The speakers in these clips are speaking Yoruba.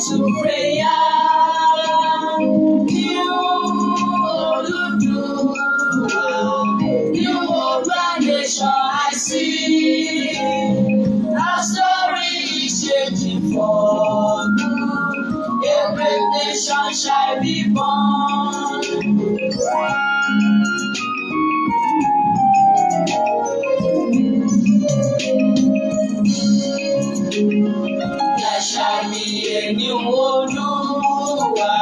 to prayer. New Oduduwa, new Oodua nation I see. Our story is changing for good. A great nation shall be born. There shall be a new Oduduwa.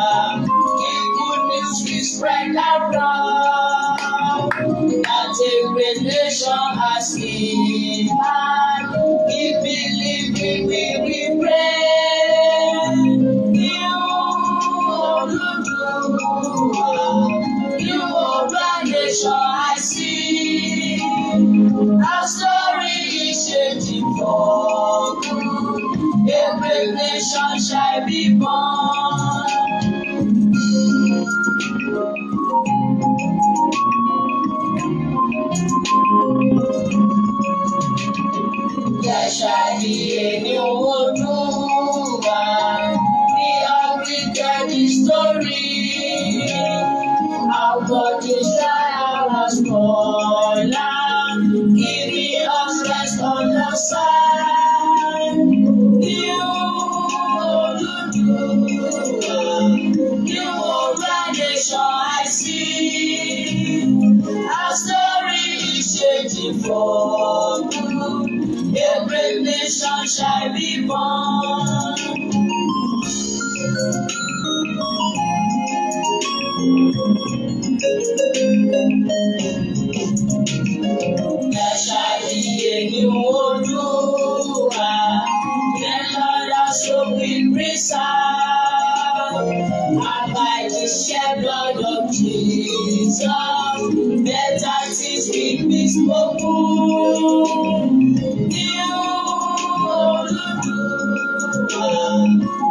A good news will spread abroad that a great nation has emerged. If believe we will pray. New Oduduwa, new Oodua nation I see. Our story is changing for good. A great nation shall be born. There shall be a new Oduduwa. We have written the story. How God Israel has fallen, giving us rest on the side. New Oduduwa, new Oodua nation I see. Our story is changing for good. A great nation shall be born. There shall be a new Oduduwa. The Lord has will preserve. And by the shed blood of Jesus, better things will be spoken. New Oduduwa,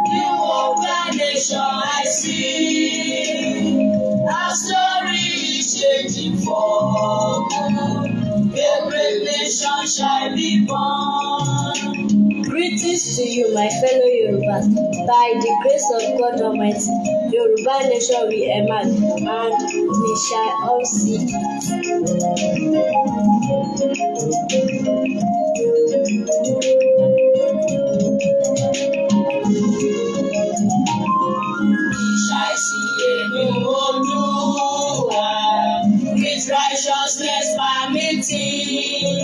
new Oodua nation I see. Our story is changing for good. A great nation shall be born. Greetings to you, my fellow Yorubas. By the grace of God Almighty, Yoruba nation will emerge and we shall all see it. Shall see a new Oduduwa, with righteousness permitting.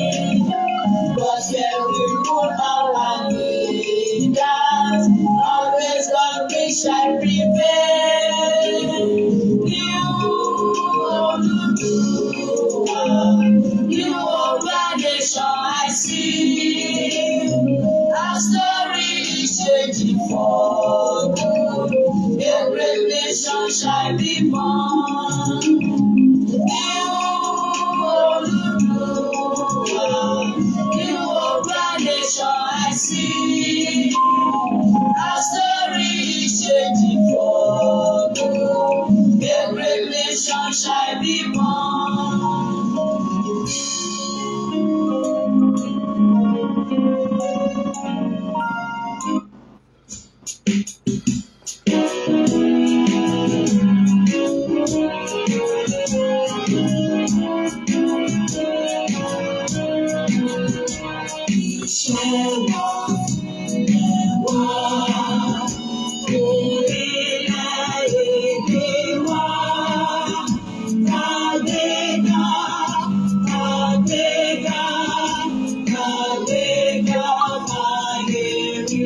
Gospel will rule our leaders, always God we shall prevail. New Oduduwa, new Oodua nation I see. Our story is changing for good. A great nation shall be born. New Oduduwa, new Oodua nation I see. Our story is changing for good. A great nation shall be born. Iṣẹ́ wa wá orílẹ̀-èdè wa. Kàgbéga, kàgbéga, kàgbéga káyé rí.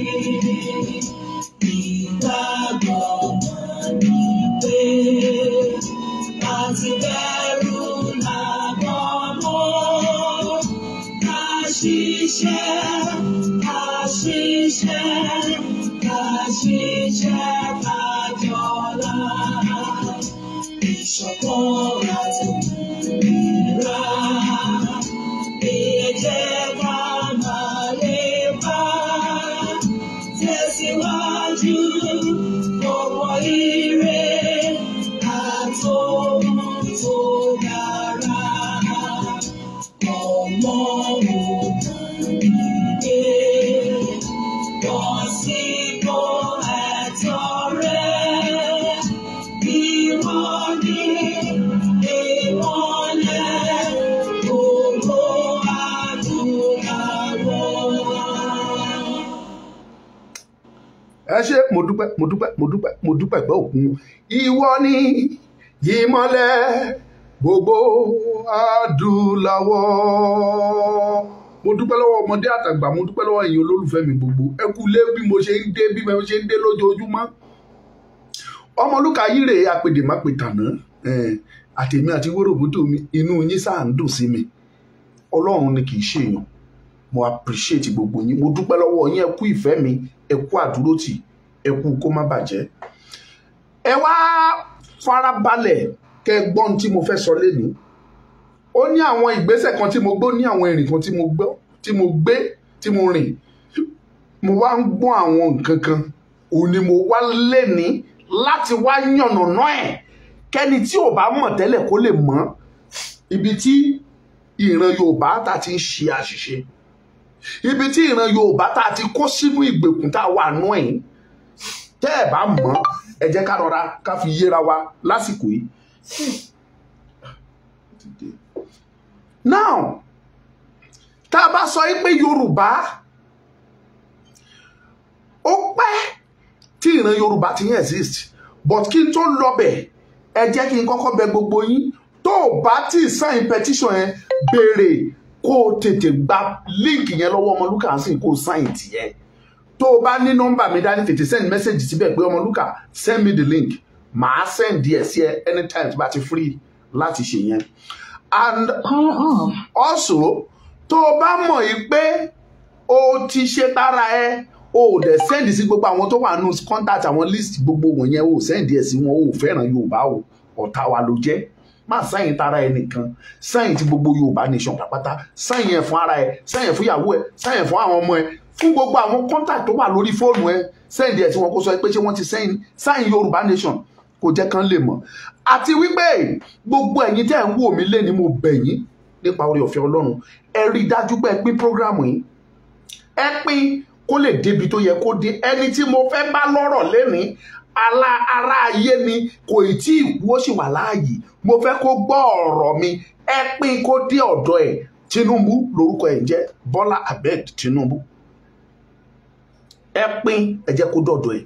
Ìgbàgbọ́ wa ni pé àti bẹ̀rù làbọ̀ mọ́. Ká ṣiṣẹ́, ká ṣiṣẹ́, ká ṣiṣẹ́ ká jọlá. Ìṣọ̀kan àti òmìnira ní ẹ jẹ́ ká máa lépa. Tẹ̀síwájú ọ̀pọ̀ ire àtòhun tó dára. Ọmọ Oòduà dìde, bọ́ sípò ẹ̀tọ́. Ẹ ṣé, mo dúpẹ́, mo dúpẹ́, mo dúpẹ́, mo dúpẹ́ pẹ́ òkun. Ìwọ ni ìmọ́lẹ̀ gbogbo adúláwọ̀. Mo dúpẹ́ lọ́wọ́ ọmọdé àtàgbà, mo dúpẹ́ lọ́wọ́ ẹ̀yin olólùfẹ́ mi gbogbo. Ẹ kú lé bí mo ṣe ń dé, bí mo ṣe ń dé lójoojúmọ́. Ọmọlúkà yìí rèé, apèdè má pè tàná. Àtèmi àti wóróbótó mi, inú yín sáà ń dùn sí mi. Ọlọ́run ni, kì í ṣe èèyàn. Mo appreciate gbogbo yín, mo dúpẹ́ lọ́wọ́ yín. Ẹ kú ìfẹ́ mi, ẹ kú àdúrótì, ẹ kú kó má bàjẹ́. Ẹ wá farabalẹ̀ kẹ́ gbọ́n tí mo fẹ́ sọ lénìí. Ó ní àwọn ìgbésẹ̀ kan tí mo gbọ́, ní àwọn ìrìn kan tí mo gbọ́, tí mo gbé, tí mo rìn. Mo wá ń gbọ́ àwọn nǹkan kan, òun ni mo wá lénìí láti wá yànnàná ẹ̀, kẹ́ni tí ò bá mọ̀ tẹ́lẹ̀ kó lè mọ̀ ibi tí ìran Yorùbá tá ti ń ṣe àṣìṣe, ibi tí ìran Yorùbá tá ti kó sínú ìgbèkùn tá a wà nú ẹ̀. Tẹ́ ẹ̀ bá mọ̀, ẹ jẹ́ ká rọra ká fi yéra wa lásìkò yìí. Now, tá a bá sọ yìí pé Yorùbá, ó pẹ́ tí ìran Yorùbá ti ń exist, but kí n tó lọ bẹ̀, ẹ jẹ́ kí n kọ́kọ́ bẹ̀ gbogbo yín. Tó o bá tí ì sign petition yẹn, béèrè kó o tètè gba link yẹn lọ́wọ́ Ọmọlúkà sí, kó o sign tiẹ̀. Tó o bá ní nọ́mbà mi dání, tètè send message síbẹ̀ pé, "Ọmọlúkà, send me the link." Màá send ẹ̀ sí ẹ anytime tí bá ti free láti ṣe yẹn. And Power off. also, tó o bá mọ̀ yìí pé o ti ṣe tára ẹ, o ò dẹ̀ send sí gbogbo àwọn tó wà nù contact, àwọn list gbogbo wọ̀nyẹn, o ò send ẹ̀ sí wọn, o ò fẹ́ràn Yorùbá o, ọ̀tá wa ló jẹ́. Má sign tara ẹ nìkan, sign ti gbogbo Yorùbá nation pátápátá. Sign ẹ̀ fún ara ẹ, sign ẹ̀ fún ìyàwó ẹ, sign ẹ̀ fún àwọn ọmọ ẹ, fún gbogbo àwọn contact tó wà lórí fóònù ẹ. Send ẹ̀ tí wọn kó sọ pé ṣé wọ́n ti sign Yorùbá nation, kò jẹ́ kán lè mọ̀. Àti wípé gbogbo ẹ̀yin tẹ́ ẹ̀ ń wò mí lé ní, mo bẹ̀ yín nípa oore ọ̀fẹ́ Ọlọ́run, ẹ rí i dájú pé ẹ pín program yìí, ẹ pín kó lè débi tó yẹ kó dé. Ẹni tí mo fẹ́ bá lọ́rọ̀ lénìí, ala ara ayé ni, kò ì tí ì kú, ó sì wà láàyè. Mo fẹ́ kó gbọ́ ọ̀rọ̀ mi, ẹ pín kó dé ọ̀dọ̀ ẹ̀. Tinubu lórúkọ ẹ̀ ń jẹ́, Bọ́lá Ahmed Tinubu. Ẹ pín, ẹ jẹ́ kó dọ̀dọ̀ ẹ̀.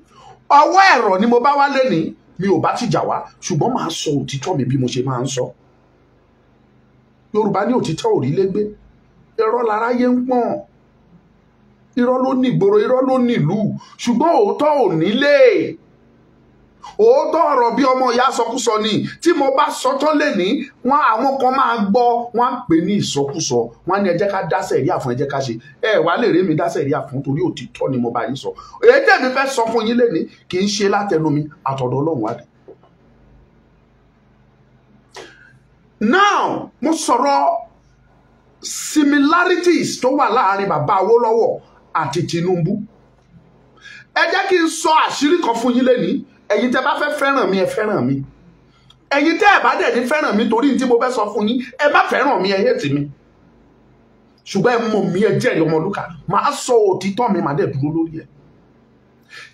Ọwọ́ ẹ̀rọ ni mo bá wá lénìí, mi ò bá ti jà wá, ṣùgbọ́n màá sọ òtítọ́ mi bí mo ṣe máa ń sọ. Yorùbá ní òtítọ́ ò rí légbé, irọ́ láráyé ń pọ̀n, irọ́ ló ní ìgboro, irọ́ ló nílùú, ṣùgbọ́n òótọ́ ò nílé. Òótọ́ ọ̀rọ̀ bí ọmọ ìyá sọkúsọ ni. Tí mo bá sọ tán lè ní wọn, àwọn kan máa gbọ́, wọn á pè ní ìsọkúsọ, wọn á ní ẹ jẹ́ ká dá sẹ̀ríà fún, ẹ jẹ́ ká ṣe. Ẹ wàá lè rí mi dá sẹ̀ríà fún, torí òtítọ́ ni mo bá yín sọ. Èyí tẹ̀mí fẹ́ sọ fún yín lénìí kì í ṣe látẹnu mi, àtọ̀dọ̀ Ọlọ́run wá dé. Now, mo sọ̀rọ̀ similarities tó wà láàrin bàbá Awólọ́wọ̀ àti Tinubu. Ẹ jẹ́ kí n sọ àṣírí kan fún yín lénìí. Ẹ̀yin tẹ́ bá fẹ́ fẹ́ràn mi, ẹ fẹ́ràn mi. Ẹ̀yin tẹ́ ẹ bá dẹ̀ ní fẹ́ràn mi torí tí mo fẹ́ sọ fún yín, ẹ má fẹ́ràn mi, ẹ hate mi, ṣùgbọ́n ẹ mọ̀ mí, ẹ jẹ́rìí Ọmọlúkà. Màá sọ òtítọ́ mi, màá dẹ̀ dúró lórí ẹ̀.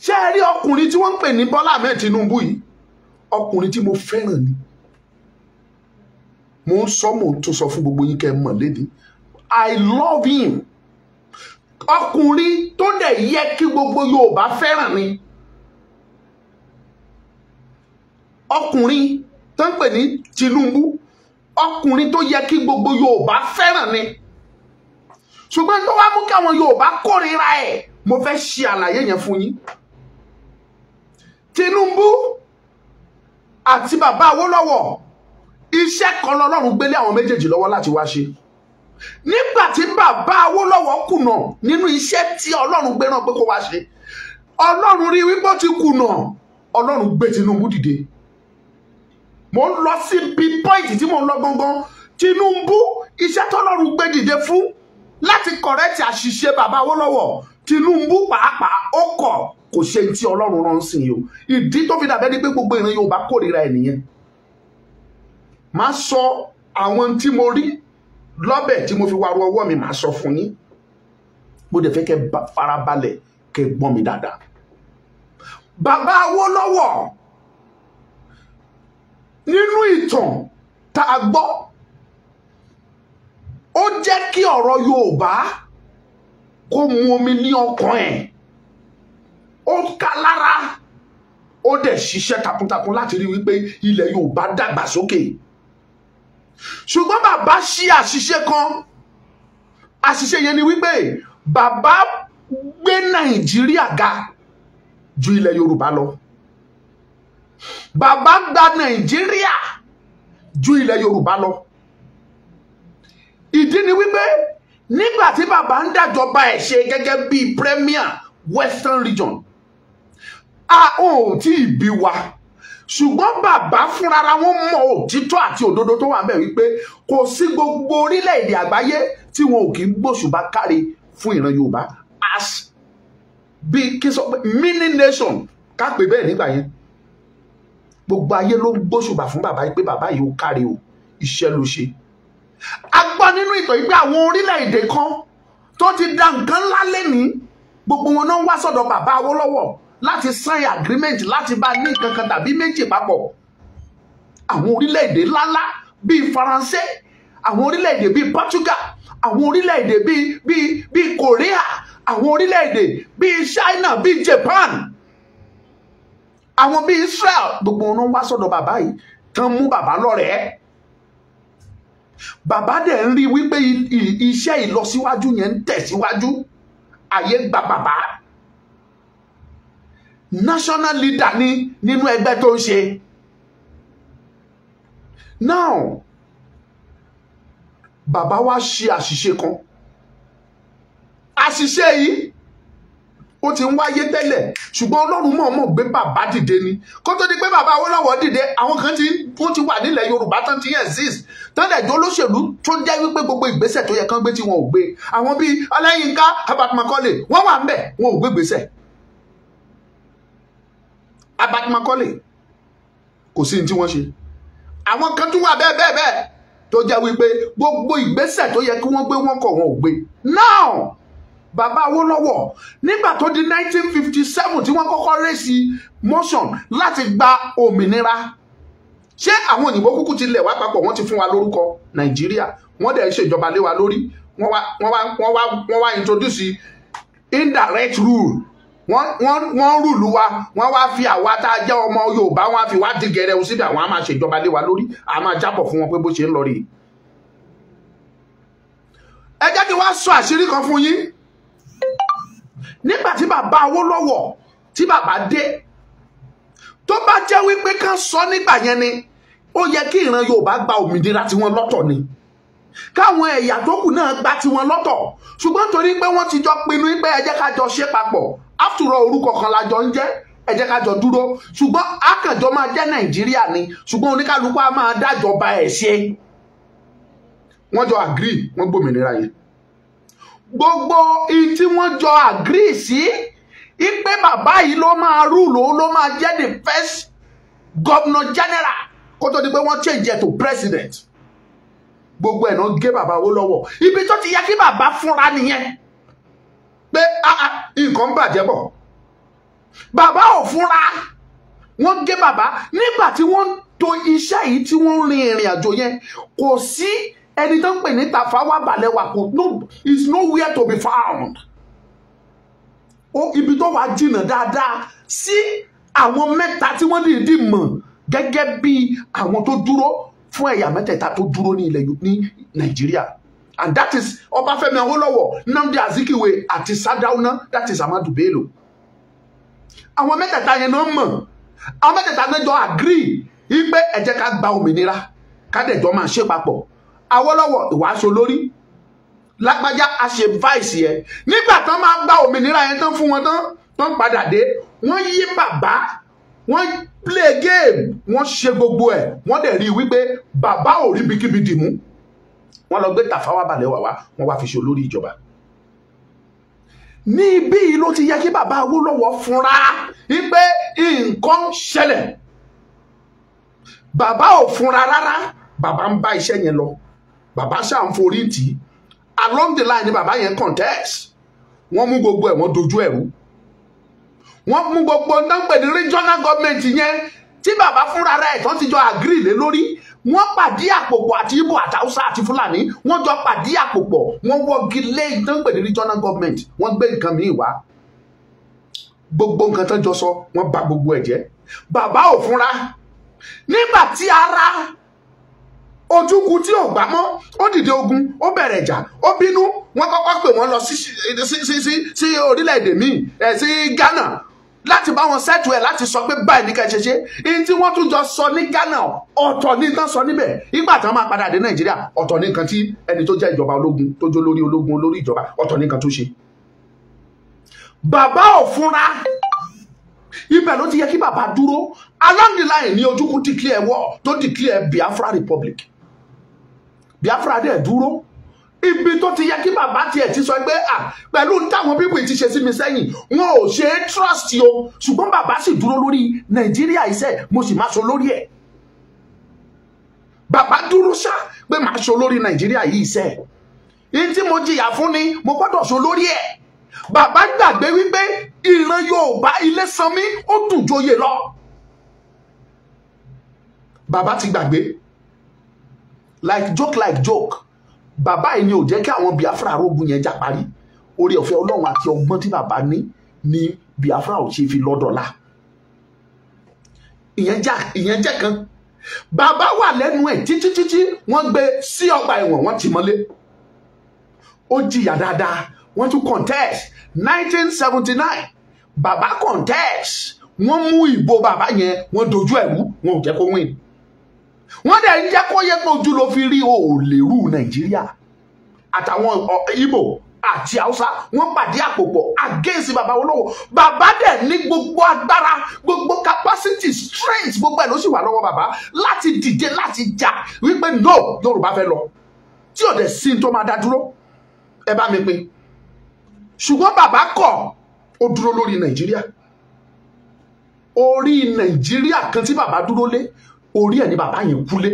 Ṣé ẹ rí ọkùnrin tí wọ́n ń pè ní Bọ́lá Ahmed Tinubu yìí? Ọkùnrin tí mo fẹ́ràn ni. Mo ń sọ, mo ń tún sọ fún gbogbo yín kẹ́ ẹ mọ̀ lédi, I love him. Ọkùnrin tó dẹ̀ yẹ kí gbogbo Yorùbá fẹ́ràn ni ọkùnrin tó ń pè ní Tinubu. Ọkùnrin tó yẹ kí gbogbo Yorùbá fẹ́ràn ni, ṣùgbọ́n tó wá mú kí àwọn Yorùbá kórìíra ẹ̀, mo fẹ́ ṣe àlàyé yẹn fún yín. Tinubu àti bàbá Awólọ́wọ̀, iṣẹ́ kan lọ́lọ́run gbélé àwọn méjèèjì lọ́wọ́ láti wá ṣe. Nígbà tí bàbá Awólọ́wọ̀ kùnà nínú iṣẹ́ tí Ọlọ́run gbé náà pé kó wá ṣe, Ọlọ́run rí wípé ó ti kùnà, Ọlọ́run gbé Tinubu dìde. Mo ń lọ síbi point tí mo ń lọ gangan. Tinubu, iṣẹ́ tọ́lọ́run gbé dìde fún láti correct àṣìṣe bàbá Awólọ́wọ̀, Tinubu pàápàá ó kọ̀, kò ṣe tí Ọlọ́run rán sí yìí o. Ìdí tó fi dàbẹ́ ni pé gbogbo ìran Yorùbá kórìíra ẹ̀ nìyẹn. Máa sọ àwọn tí mo rí lọ́bẹ̀ tí mo fi wá ru ọwọ́ mi, máa sọ fún yín. Mo dẹ̀ fẹ́ kẹ́ farabalẹ̀, kẹ́ gbọ́n mi dáadáa. Bàbá Awólọ́wọ̀, nínú ìtàn tá a gbọ́, ó jẹ́ kí ọ̀rọ̀ Yorùbá kó mu omi ní ọkàn ẹ̀. Ó ká lára, ó dẹ̀ ṣiṣẹ́ takuntakun láti rí wípé ilẹ̀ Yorùbá dàgbà sókè. Ṣùgbọ́n bàbá ṣe àṣìṣe kan. Àṣìṣe yẹn ni wípé bàbá gbé Nàìjíríà ga ju ilẹ̀ Yorùbá lọ. Bàbá gba Nàìjíríà ju ilẹ̀ Yorùbá lọ. Ìdí ni wípé nígbà tí bàbá ń dàjọba ẹ̀ ṣe gẹ́gẹ́ bíi Premier Western Region, a ò tí ì bí wa, ṣùgbọ́n bàbá fúnra wọn mọ òtítọ́ àti òdodo tó wà ńbẹ̀ wípé kò sí gbogbo orílẹ̀-èdè àgbáyé tí wọn ò kì í gbóṣùbà káre fún ìran Yorùbá as bí kí sọ pé mini nation ká pè bẹ́ẹ̀. Nígbà yẹn, gbogbo ayé ló ń gbóṣùbà fún bàbá yìí pé bàbá yìí ó káre o, iṣẹ́ ló ṣe. A gbọ́ nínú ìtàn yìí pé àwọn orílẹ̀-èdè kan tó ti da nǹkan ńlá lẹ́ni, gbogbo wọn náà ń wá sọ̀dọ̀ bàbá Awólọ́wọ̀ láti sign agreement, láti bá ní nǹkan kan tàbí méjì papọ̀. Àwọn orílẹ̀-èdè ńláńlá bíi Faransé, àwọn orílẹ̀-èdè bíi Portugal, àwọn orílẹ̀-èdè bíi Korea, àwọn orílẹ̀-èdè bíi China, bíi Japan, àwọn bíi Israel, gbogbo wọn náà ń wá sọ̀dọ̀ bàbá yìí tán mú bàbá lọ́rẹ̀ẹ́. Bàbá dẹ̀ ń rí wípé iṣẹ́ ìlọsíwájú yẹn ń tẹ̀síwájú. Àyè gba bàbá, national leader ní nínú ẹgbẹ́ tó ń ṣe. Now, bàbá wa ṣe àṣìṣe kan. Àṣìṣe yìí, ó ti ń wáyé tẹ́lẹ̀, ṣùgbọ́n Ọlọ́run mọ̀ọ́mọ̀ gbé bàbá dìde ni. Kó tó di pé bàbá Awólọ́wọ̀ dìde, àwọn kan tí wọ́n ti wà nílẹ̀ Yorùbá tán ti exist, tán dẹ̀ jọ olóṣèlú, tó jẹ́ wípé gbogbo ìgbésẹ̀ tó yẹ kán gbé tí wọn ò gbé. Àwọn bíi Ọláyínká, Herbert Macaulay, wọ́n wà ńbẹ̀, wọn ò gbé ìgbésẹ̀. Herbert Macaulay, kò sí ní tí wọ́n ṣe. Àwọn kan tún wà bẹ́ẹ̀ bẹ́ẹ̀ bẹ́ẹ̀ tó jẹ́ wípé gbogbo ìgbésẹ̀ tó yẹ kí wọ́n gbé, wọ́n kọ̀, wọn ò gbé. Now, bàbá Awólọ́wọ̀, nígbà tó di 1957 tí wọ́n kọ́kọ́ raise motion láti gba òmìnira, ṣé àwọn òyìnbó kúkú ti lẹ̀ wá papọ̀, wọ́n ti fún wa lórúkọ Nàìjíríà, wọ́n dẹ̀ ń ṣèjọba lé wa lórí. Wọ́n wá introduce indirect rule. Wọ́n rule wa, wọ́n wá fi àwa tá a jẹ́ ọmọ Yorùbá, wọ́n á fi wá di gẹrẹu síbi àwọn á máa ṣèjọba lé wa lórí, a máa jábọ̀ fún wọn pé bó ṣe ń lọ rèé. Ẹ jẹ́ kí wá sọ àṣírí kan fún yín. Nígbà tí bàbá Awólọ́wọ̀, tí bàbá dé, tó bá jẹ́ wípé kán sọ nígbà yẹn ni, ó yẹ kí ìran Yorùbá gba òmìnira tiwọn lọ́tọ̀ ni, káwọn ẹ̀yà tó kù náà gba tiwọn lọ́tọ̀. Ṣùgbọ́n torí pé wọ́n ti jọ pinnu pé ẹ jẹ́ ká jọ ṣe papọ̀, after all, orúkọ kan la jọ ń jẹ́, ẹ jẹ́ ká jọ dúró, ṣùgbọ́n àkànjọ máa jẹ́ Nàìjíríà ni, ṣùgbọ́n oníkálukú á máa dájọba ẹ̀ ṣe. Wọ́n jọ agree, wọ́n gbòmìnira yẹn. Gbogbo ìyí tí wọ́n jọ agree sí ipe bàbá yìí ló máa rule, ló máa jẹ́ the first governor general kó tó di pé wọ́n change it to president, gbogbo ẹ̀ náà gé bàbá Awólọ́wọ̀. Ibi tó ti yẹ kí bàbá fúnra nìyẹn pé ah ah, nǹkan ń bàjẹ́ bọ̀. Bàbá ò fúnra, wọ́n gé bàbá. Nígbà tí wọ́n ń to iṣẹ́ yìí, tí wọ́n ń rin ìrìn àjò yẹn, kò sí ẹni tó ń pè ní Tafawa Balewa, kò no, is nowhere to be found. Ó ibi tó wà jìnnà dáadáa sí àwọn mẹ́ta tí wọ́n dìídì mọ̀ gẹ́gẹ́ bí àwọn tó dúró fún ẹ̀yà mẹ́tẹ̀ẹ̀ta tó dúró ní ilẹ̀ ní Nàìjíríà, and that is Ọbáfẹ́mi Awólọ́wọ̀, Nnamdi Azikiwe àti Sardauna, that is Ahmadu Bello. Àwọn mẹ́tẹ̀ẹ̀ta yẹn náà mọ̀. Àwọn mẹ́tẹ̀ẹ̀ta náà jọ agree wípé ẹ jẹ́ ká gba òmìnira, ká dẹ̀ jọ máa ṣe papọ̀. Awólọ́wọ̀ ìwàásù lórí lágbájá, a ṣe vice yẹn. Nígbà tán máa gba òmìnira yẹn tán fún wọn tán, tán padà dé, wọ́n yí bàbá, wọ́n play game, wọ́n ṣe gbogbo ẹ̀, wọ́n dẹ̀ rí i wípé bàbá ò rí bikíbi dì mú. Wọ́n lọ gbé Tafawa Balewa wá, wọ́n wá fi ṣe olórí ìjọba. Ní ibí yìí ló ti yẹ kí bàbá Awólọ́wọ̀ fúnra wípé nǹkan ṣẹlẹ̀. Bàbá ò fúnra rárá, bàbá ń bá iṣẹ́ yẹn lọ, bàbá ṣáà ń forí tì í. Along the line ni bàbá yẹn contest. Wọ́n mú gbogbo ẹ̀, wọ́n dojú ẹ̀rú. Wọ́n mú gbogbo nọ́ńpẹ̀ ní regional government yẹn tí bàbá fúnra rẹ̀ tán ti jọ agree lé lórí. Wọ́n pàdé àpòpọ̀ àti Ìgbò àti Haúsá àti Fúlàní, wọ́n jọ pàdé àpòpọ̀, wọ́n wọ́gi lé nọ́ńpẹ̀ ní regional government, wọ́n gbé nǹkan míì wá. Gbogbo nǹkan tán jọ sọ, wọ́n bà gbogbo ẹ̀ jẹ́. Bàbá ò fúnra. Nígbà tí ara Ojukwu tí ò gbà mọ́, ó dìde ogun, ó bẹ̀rẹ̀ ìjà, ó bínú. Wọ́n kọ́kọ́ pè wọ́n lọ sí orílẹ̀-èdè míì ẹ̀, sí Ghana, láti bá wọn settle ẹ̀, láti sọ pé báyìí ní ká ṣe ṣe. Ihun tí wọ́n tún jọ sọ ní Ghana, ọ̀tọ̀ ní tán sọ níbẹ̀. Ìgbà tí wọ́n máa padà dé Nàìjíríà, ọ̀tọ̀ ní nǹkan tí ẹni tó jẹ́ ìjọba ológun, tó jó lórí ológun, olórí ìjọba, ọ̀tọ̀ ní nǹkan tó ṣe. Bàbá ò fúnra. Ibẹ̀ ló ti yẹ kí bàbá dúró. Along the line ní Ojukwu declare war, tó declare Biafra Republic. Biafra dẹ̀ dúró. Ibi tó ti yẹ kí bàbá tiẹ̀ ti sọ pé, à, pẹ̀lú táwọn people ti ṣe sí mi sẹ́yìn, wọn ò ṣe é trust o. Ṣùgbọ́n bàbá sì dúró lórí Nàìjíríà iṣẹ́, mo sì máa sọ lórí ẹ̀. Bàbá dúró ṣá pé màá sọ lórí Nàìjíríà yìí iṣẹ́ yìí tí mo jìyà fún ni, mo gbọ́dọ̀ sọ lórí ẹ̀. Bàbá gbàgbé wípé ìran Yorùbá, ilé sanmi, ó dùn joyè lọ. Bàbá ti gbàgbé. Like joke, like joke, bàbá yìí ni ò jẹ́ kí àwọn Biafra arógun yẹn jà parí. Orí ọ̀fẹ́ Ọlọ́run àti ọgbọ́n tí bàbá ní ní Biafra ò ṣe fi lọ́dọ̀ọ́lá. Ìyẹn jẹ́ kan. Bàbá wà lẹ́nu ẹ̀ títí títí, wọ́n gbé sí ọgbà ẹ̀wọ̀n, wọ́n tì mọ́lé, ó jìyà dáadáa. Wọ́n tún contest 1979. Bàbá contest, wọ́n mú ìbò bàbá yẹn, wọ́n dojú ẹ̀ rú, wọn ò jẹ́ kó win. Wọ́n dẹ̀ ń jẹ́ kó yẹ pé ojú ló fi rí òòlèrú Nàìjíríà. Àtàwọn Ìgbò àti Haúsá, wọ́n pàdé àpòpọ̀ against bàbá Awólọ́wọ̀. Bàbá dẹ̀ ní gbogbo agbára, gbogbo capacity, strength, gbogbo ẹ̀ ló sì wà lọ́wọ́ bàbá láti dìde, láti jà wípé no, Yorùbá fẹ́ lọ, tí ò dẹ̀ sí tó máa dá dúró. Ẹ bá mi pín. Ṣùgbọ́n bàbá kọ̀, ó dúró lórí Nàìjíríà. Orí Nàìjíríà kan tí bàbá dúró lé orí ẹ̀ ní bàbá yẹn kú lé.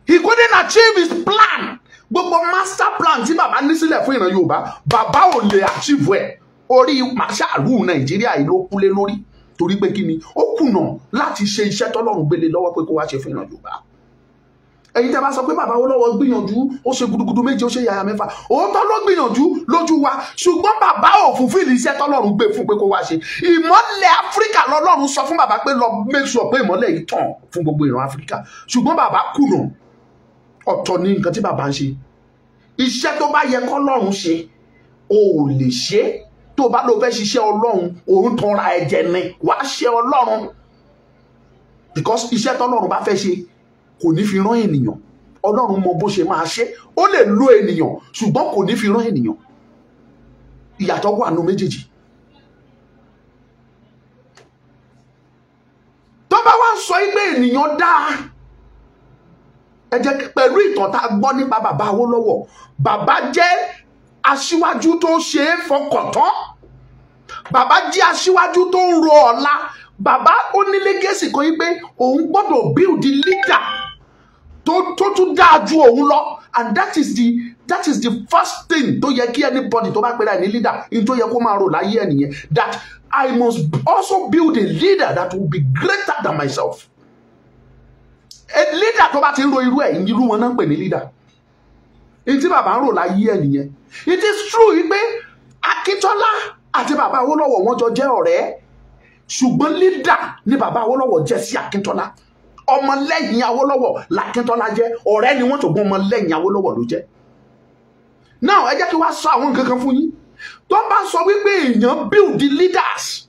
He couldn't achieve his plan. Gbogbo master plan tí bàbá ní sílẹ̀ fún ìran Yorùbá, bàbá ò lè achieve ẹ̀. Orí màṣáàlú Nàìjíríà yìí ló kú lé lórí. Torí pé kí ni? Ó kùnà láti ṣe iṣẹ́ tọ́lọ́run gbélé lọ́wọ́ pé kó wá ṣe fún ìran Yorùbá. Ẹ̀yin tẹ́ bá sọ pé bàbá Awólọ́wọ̀ gbìyànjú, ó ṣe gudugudu méje, ó ṣe yàyà mẹ́fà, òótọ́ ló gbìyànjú lójú wa. Ṣùgbọ́n bàbá ò fulfill iṣẹ́ tọ́lọ́run gbé fún pé kó wá ṣe. Ìmọ́lẹ̀ Áfíríkà lọ́lọ́run sọ fún bàbá pé lọ make sure pé ìmọ́lẹ̀ yìí tàn fún gbogbo ìran Áfíríkà. Ṣùgbọ́n bàbá kùnà. Ọ̀tọ̀ ní nǹkan tí bàbá ń ṣe. Iṣẹ́ tó bá yẹ kọ́lọ́run ṣe, o ò lè ṣe. Tó bá lọ fẹ́ ṣiṣẹ́ Ọlọ́run, òun tanra ẹ̀jẹ̀ ni wàá ṣe Ọlọ́run, because iṣẹ́ tọ́lọ́run bá fẹ́ ṣe, kò ní fi rán ènìyàn. Ọlọ́run mọ bó ṣe máa ṣe. Ó lè lo ènìyàn, ṣùgbọ́n kò ní fi rán ènìyàn. Ìyàtọ̀ wà nù méjèèjì. Tó bá wá sọ pé ènìyàn dáa, ẹ jẹ́ pẹ̀lú ìtàn tá a gbọ́ nípa bàbá Awólọ́wọ̀, bàbá jẹ́ aṣíwájú tó ṣe é fọkàn tán, bàbá jẹ́ aṣíwájú tó ń ro ọ̀la. Bàbá ó ní legacy kan yí pé òun gbọ́dọ̀ build the leader tó tún dáa ju òun lọ. And that is the first thing tó yẹ kí anybody tó bá pera ẹ̀ ní leader in tó yẹ kó máa rò láyé ẹ̀ nìyẹn, that I must also build a leader that will be greater than myself. A leader tó bá ti ń ro irú ẹ̀, irú wọn náà ń pè ní leader. Ní tí bàbá ń rò láyé ẹ̀ nìyẹn. It is true wípé Akíntọ́lá àti bàbá Awólọ́wọ̀, wọ́n jọ jẹ́ ọ̀rẹ́, ṣùgbọ́n leader ni bàbá Awólọ́wọ̀ jẹ́ sí Akíntọ́lá. Ọmọlẹ́yìn Awólọ́wọ̀ làkíntọ́lá jẹ́. Ọ̀rẹ́ ni wọ́n, ṣùgbọ́n ọmọlẹ́yìn Awólọ́wọ̀ ló jẹ́. Now, ẹ jẹ́ kí wá sọ àwọn nǹkan kan fún yín. Tó bá sọ wípé èèyàn build the leaders,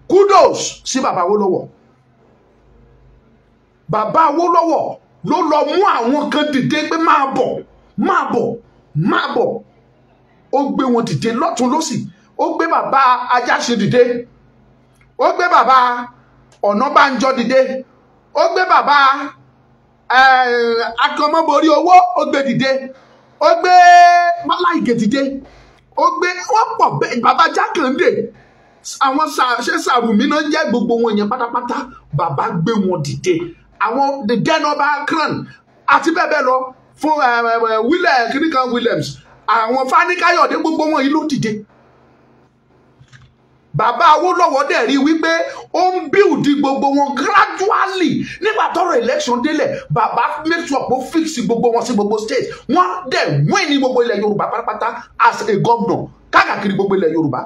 kudos sí bàbá Awólọ́wọ̀. Bàbá Awólọ́wọ̀ ló lọ mú àwọn kan dìde pé máa bọ̀, máa bọ̀, máa bọ̀. Ó gbé wọn dìde lọ́tún lọ́sì. Ó gbé bàbá Ajáṣe dìde, ó gbé bàbá Ọ̀nàbànjọ dìde, ó gbé bàbá Akọmọborí owó, ó gbé dìde, ó gbé Bọ́lá Ìgè dìde, ó gbé wọ́n pọ̀ bẹ́ẹ̀, bàbá Jákàndé, àwọn ṣé Sàrùmí náà jẹ́, gbogbo wọn yẹn pátápátá, bàbá gbé wọn dìde. Àwọn the den ọba Akran àti bẹ́ẹ̀ bẹ́ẹ̀ lọ, fún William kìnìkan Williams, àwọn Fani Káyọ̀dé, gbogbo wọn yìí ló dìde. Bàbá Awólọ́wọ̀ dẹ̀ rí wípé ó ń build gbogbo wọn gradually. Nígbà tọ́rọ̀ election délẹ̀, bàbá make sure pé ó fix gbogbo wọn sí gbogbo state. Wọ́n dẹ̀ win ní gbogbo ilẹ̀ Yorùbá pátápátá as a governor. káàkiri gbogbo ilẹ̀ Yorùbá.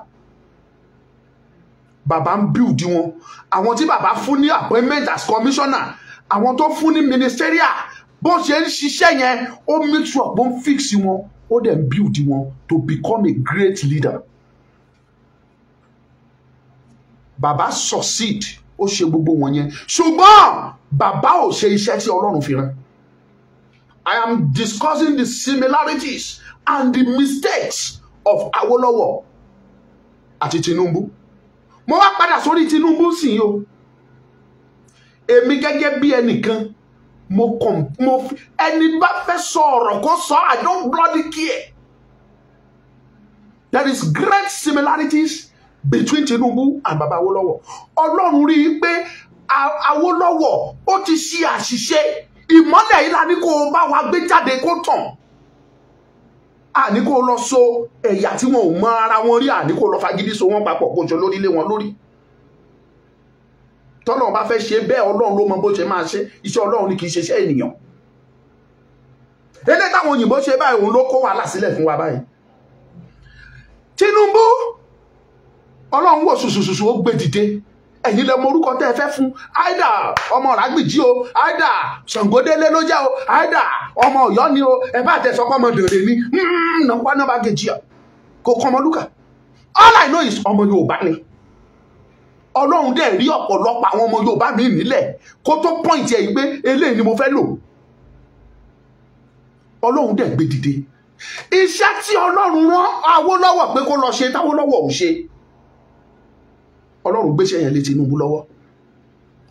Bàbá ń build wọn. Àwọn tí bàbá fún ní appointment as commissioner, àwọn tó fún ní ministerial, bó ṣe ń ṣiṣẹ́ yẹn, ó make sure pé ó ń fix wọn, ó dẹ̀ ń build wọn to become a great leader. Bàbá succeed, ó ṣe gbogbo wọn yẹn, ṣùgbọ́n bàbá ò ṣe iṣẹ́ tí Ọlọ́run fi rán. I am discussing the similarities and the mistakes of Awolowo àti Tinubu. Mo wá padà sórí Tinubu sì yìí o. Èmi gẹ́gẹ́ bí ẹnìkan, mo kàn mo ẹni bá fẹ́ sọ ọ̀rọ̀ kó sọ, I don't bloody care. There is great similarities between Tinubu and Baba Awolowo. Ọlọ́run rí i pé Awolowo ó ti ṣe àṣìṣe. Ìmọ́lẹ̀ yìí la ní kó o bá wa gbé jáde kó tàn. Àní kó o lọ so ẹ̀yà tí wọn ò mọ ara wọn rí, àní kó o lọ fagídí so wọn papọ̀ kó o ṣe lórí lé wọn lórí. Tọ́lọ́run bá fẹ́ ṣe bẹ́ẹ̀, Ọlọ́run ló mọ bó ṣe máa ṣe. Iṣẹ́ Ọlọ́run ni, kì í ṣe iṣẹ́ ènìyàn. Eléyìí táwọn òyìnbó ṣe báyìí, òun ló kó wàhálà sílẹ̀ fún wa báyìí. Tinubu, Ọlọ́run wò ṣùṣùṣùṣù, ó gbé dìde. Ẹ̀yin lẹ mọ orúkọ tẹ́ ẹ fẹ́ fún, àìdá ọmọ Ràgbìjí o, àìdá Ṣàngódélé ló jẹ́ o, àìdá ọmọ Ọ̀yọ́ ni o, ẹ bá tẹ̀sán pé ọmọ dèrè ni nàpá náà bá gèjì kò kọ́ ọmọ lúkà. All I know is ọmọ Yorùbá ni. Ọlọ́run dẹ̀ rí ọ̀pọ̀lọpọ̀ àwọn ọmọ Yorùbá mi nílẹ̀ kó tó point ẹ̀ yìí pé eléyìí ni mo fẹ́ lò. Ọlọ́run dẹ̀ gbé dìde. Iṣẹ́ tí Ọlọ́run rán Awólọ́wọ̀ pé kó lọ ṣe táwólọ́wọ̀ ò ṣe, Ọlọ́run gbéṣẹ́ yẹn lé Tinubu lọ́wọ́.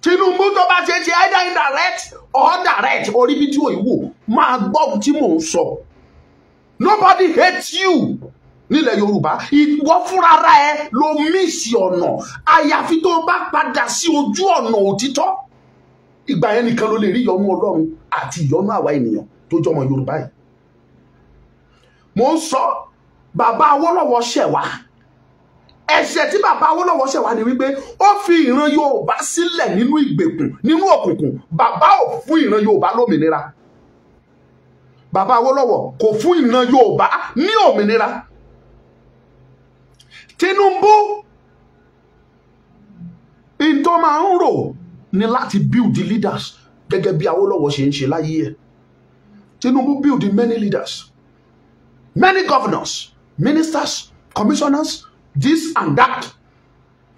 Tinubu tó bá ṣe ṣe either indirect or direct, orí fídíò yìí wò, máa gbọ́ ohun tí mò ń sọ. Nobody hates you nílẹ̀ Yorùbá. Ìwọ fúnra ẹ ló miss ọ̀nà. Àyàfi tó bá padà sí ojú ọ̀nà òtítọ́, ìgbà yẹn nìkan ló lè rí ìyọ́nú Ọlọ́run àti ìyọ́nú àwa ènìyàn tó jọmọ Yorùbá yìí. Mo ń sọ, bàbá Awólọ́wọ̀ ṣẹ̀ wá. Ẹ̀ṣẹ̀ tí bàbá Awólọ́wọ̀ ṣẹ̀ wá ni wípé ó fi ìran Yorùbá sílẹ̀ nínú ìgbèkùn, nínú òkùnkùn. Bàbá ò fún ìran Yorùbá lómìnira. Bàbá Awólọ́wọ̀ kò fún ìran Yorùbá ní òmìnira. Tinubu in tó máa ń rò ní láti build the leaders gẹ́gẹ́ bí Awólọ́wọ̀ ṣe ń ṣe láyé ẹ̀. Tinubu build many leaders, many governors, ministers, commissioners, this and that.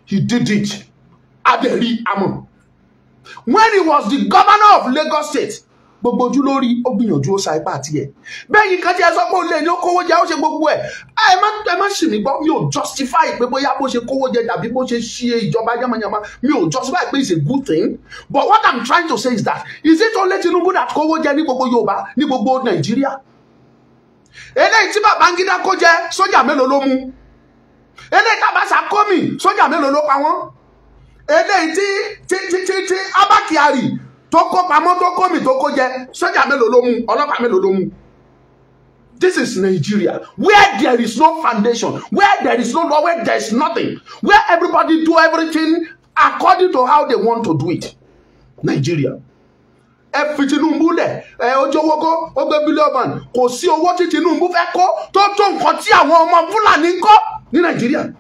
He did it. Adẹ̀rí amọ̀. When he was the governor of Lagos State, gbogbo ojú lórí, ó gbìyànjú, ó sa ipá àti ẹ̀. Bẹ́ẹ̀ yìí kan tí ẹ sọ pé ó lè ní ó kówó jẹ, ó ṣe gbogbo ẹ̀. Ẹ má ṣì mí gbọ́, mi ò justify pé bóyá bó ṣe kówó jẹ tàbí bó ṣe ṣe ìjọba yamayama. Mi ò justify pé it's a good thing. But what I'm trying to say is that, is it only Tinubu that kówó jẹ ní gbogbo Yorùbá, ní gbogbo Nàìjíríà? Eléyìí tí Babangida kó jẹ, sójà mélòó ló mú? Eléyìí tí Abacha kó mì, sójà mélòó ló pa wọ́n? Eléyìí tí Abba Kyari tó kó pamọ́, tó kó mì, tó kó jẹ, sójà mélòó ló mú? Ọlọ́pàá mélòó ló mú? This is Nigeria, where there is no foundation, where there is no law, where there is nothing, where everybody do everything according to how they want to do it. Nigeria. Ẹ fi Tinubu lẹ̀, ẹ ojú owó kó, ó gbé bílíọ̀nù, kò sí owó tí Tinubu fẹ́ kó tó tó nǹkan tí àwọn ọmọ Fúlàní ń kó ní Nàìjíríà.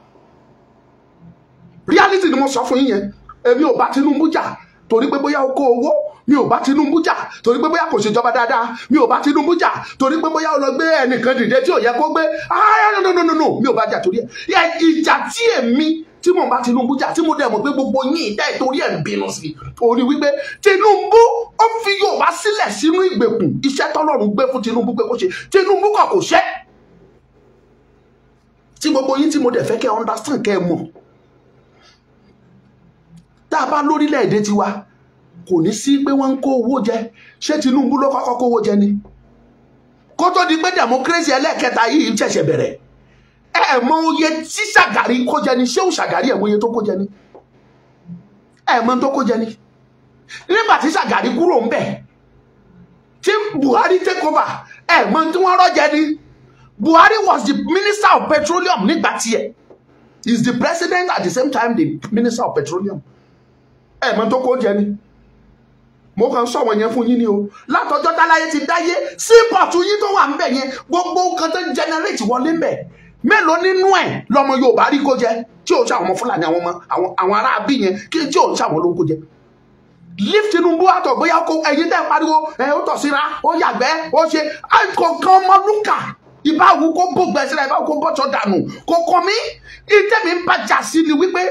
Reality ni mo sọ fún yín yẹn. Èmi ò bá Tinubu jà torí pé bóyá ó kó owó. Mi ò bá Tinubu jà torí pé bóyá kò ṣèjọba dáadáa. Mi ò bá Tinubu jà torí pé bóyá ó lọ gbé ẹnìkan dìde tí ò yẹ kó gbé. Ah, no, no, no, no, mi ò bá jà torí ẹ. Ìjà tí èmi tí mò ń bá Tinubu jà, tí mo dẹ̀ mọ̀ pé gbogbo yín ìdá ìtorí ẹ̀ ń bínú sí, òun ni wípé Tinubu ó fi Yorùbá sílẹ̀ sínú ìgbèkùn. Iṣẹ́ tọ́lọ́run gbé fún Tinubu pé kó ṣe, Tinubu kọ̀, kò ṣe. Tí gbogbo yín tí mo dẹ̀ fẹ́ kẹ́ understand, kẹ́ ẹ mọ̀, tá a bá lórílẹ̀‐èdè tiwa, kò ní sí pé wọ́n ń kó owó jẹ. Ṣé Tinubu ló kọ́kọ́ kówó jẹ ni kó tó di pé democracy ẹlẹ́ẹ̀kẹta yìí ṣẹ̀ṣẹ̀ bẹ̀rẹ̀? Ẹ mọ oye tí Ṣàgàrí kó jẹ ni? Ṣé ò Ṣàgàrí, ẹ mọ iye tó kó jẹ ni? Ẹ mọ tó kó jẹ ni? Nígbà tí Ṣàgàrí kúrò ń bẹ̀, tí Buhari take over, ẹ mọ tí wọ́n rọ́ jẹ ni? Buhari was the minister of petroleum nígbà tiẹ̀. He is the president, at the same time the minister of petroleum. Ẹ mọ tó kó jẹ ni? Mo kàn sọ wọn yẹn fún yín ni o. Látọjọ́ táláyé ti dáyé, seaport yín tó wà ń bẹ̀ yẹn, gbogbo nǹkan tó ń generate wọlé ń bẹ̀. Mélòó nínú ẹ̀ lọmọ Yorùbá rí kó jẹ tí ò ń ṣàwọn ọmọ Fúlàní, àwọn ọmọ àwọn ará bí yẹn tí ò ń ṣàwọn ló ń kó jẹ? Leave Tinubu àtọ̀ bóyá kó ẹ̀yin tẹ́ pariwo ẹ̀ ó tọ̀ síra, ó yàgbẹ́, ó ṣe àìkọ̀ọ̀kan ọmọ lúkà, ìbáwo kó bógbẹ síra, ìbáwo kó bọ́tọ̀ dànù, kò kàn mí. Ìtẹ̀mí ń bàjá sí ni wípé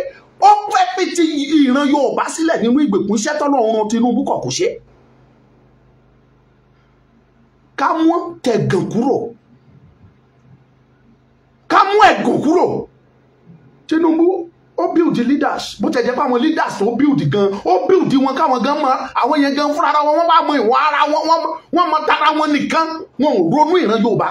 ó fẹ́ fi ti ìran Yorùbá sílẹ̀ nínú ìgbèkùn. Iṣẹ́ tọ́lọ́run Tinubu kọ̀ kò ṣe. Ká mú tẹ̀gàn kúrò, ká mú ẹ̀gàn kúrò. Tinubu ó build leaders, bó tẹ̀ jẹ́ pé àwọn leaders tó build gan, ó build wọn káwọn gan mọ àwọn yẹn gan fúnra wọn, wọ́n bá mọ ìwọ̀n ara wọn, wọ́n mọ tara wọn nìkan, wọn ò ronú ìran Yorùbá.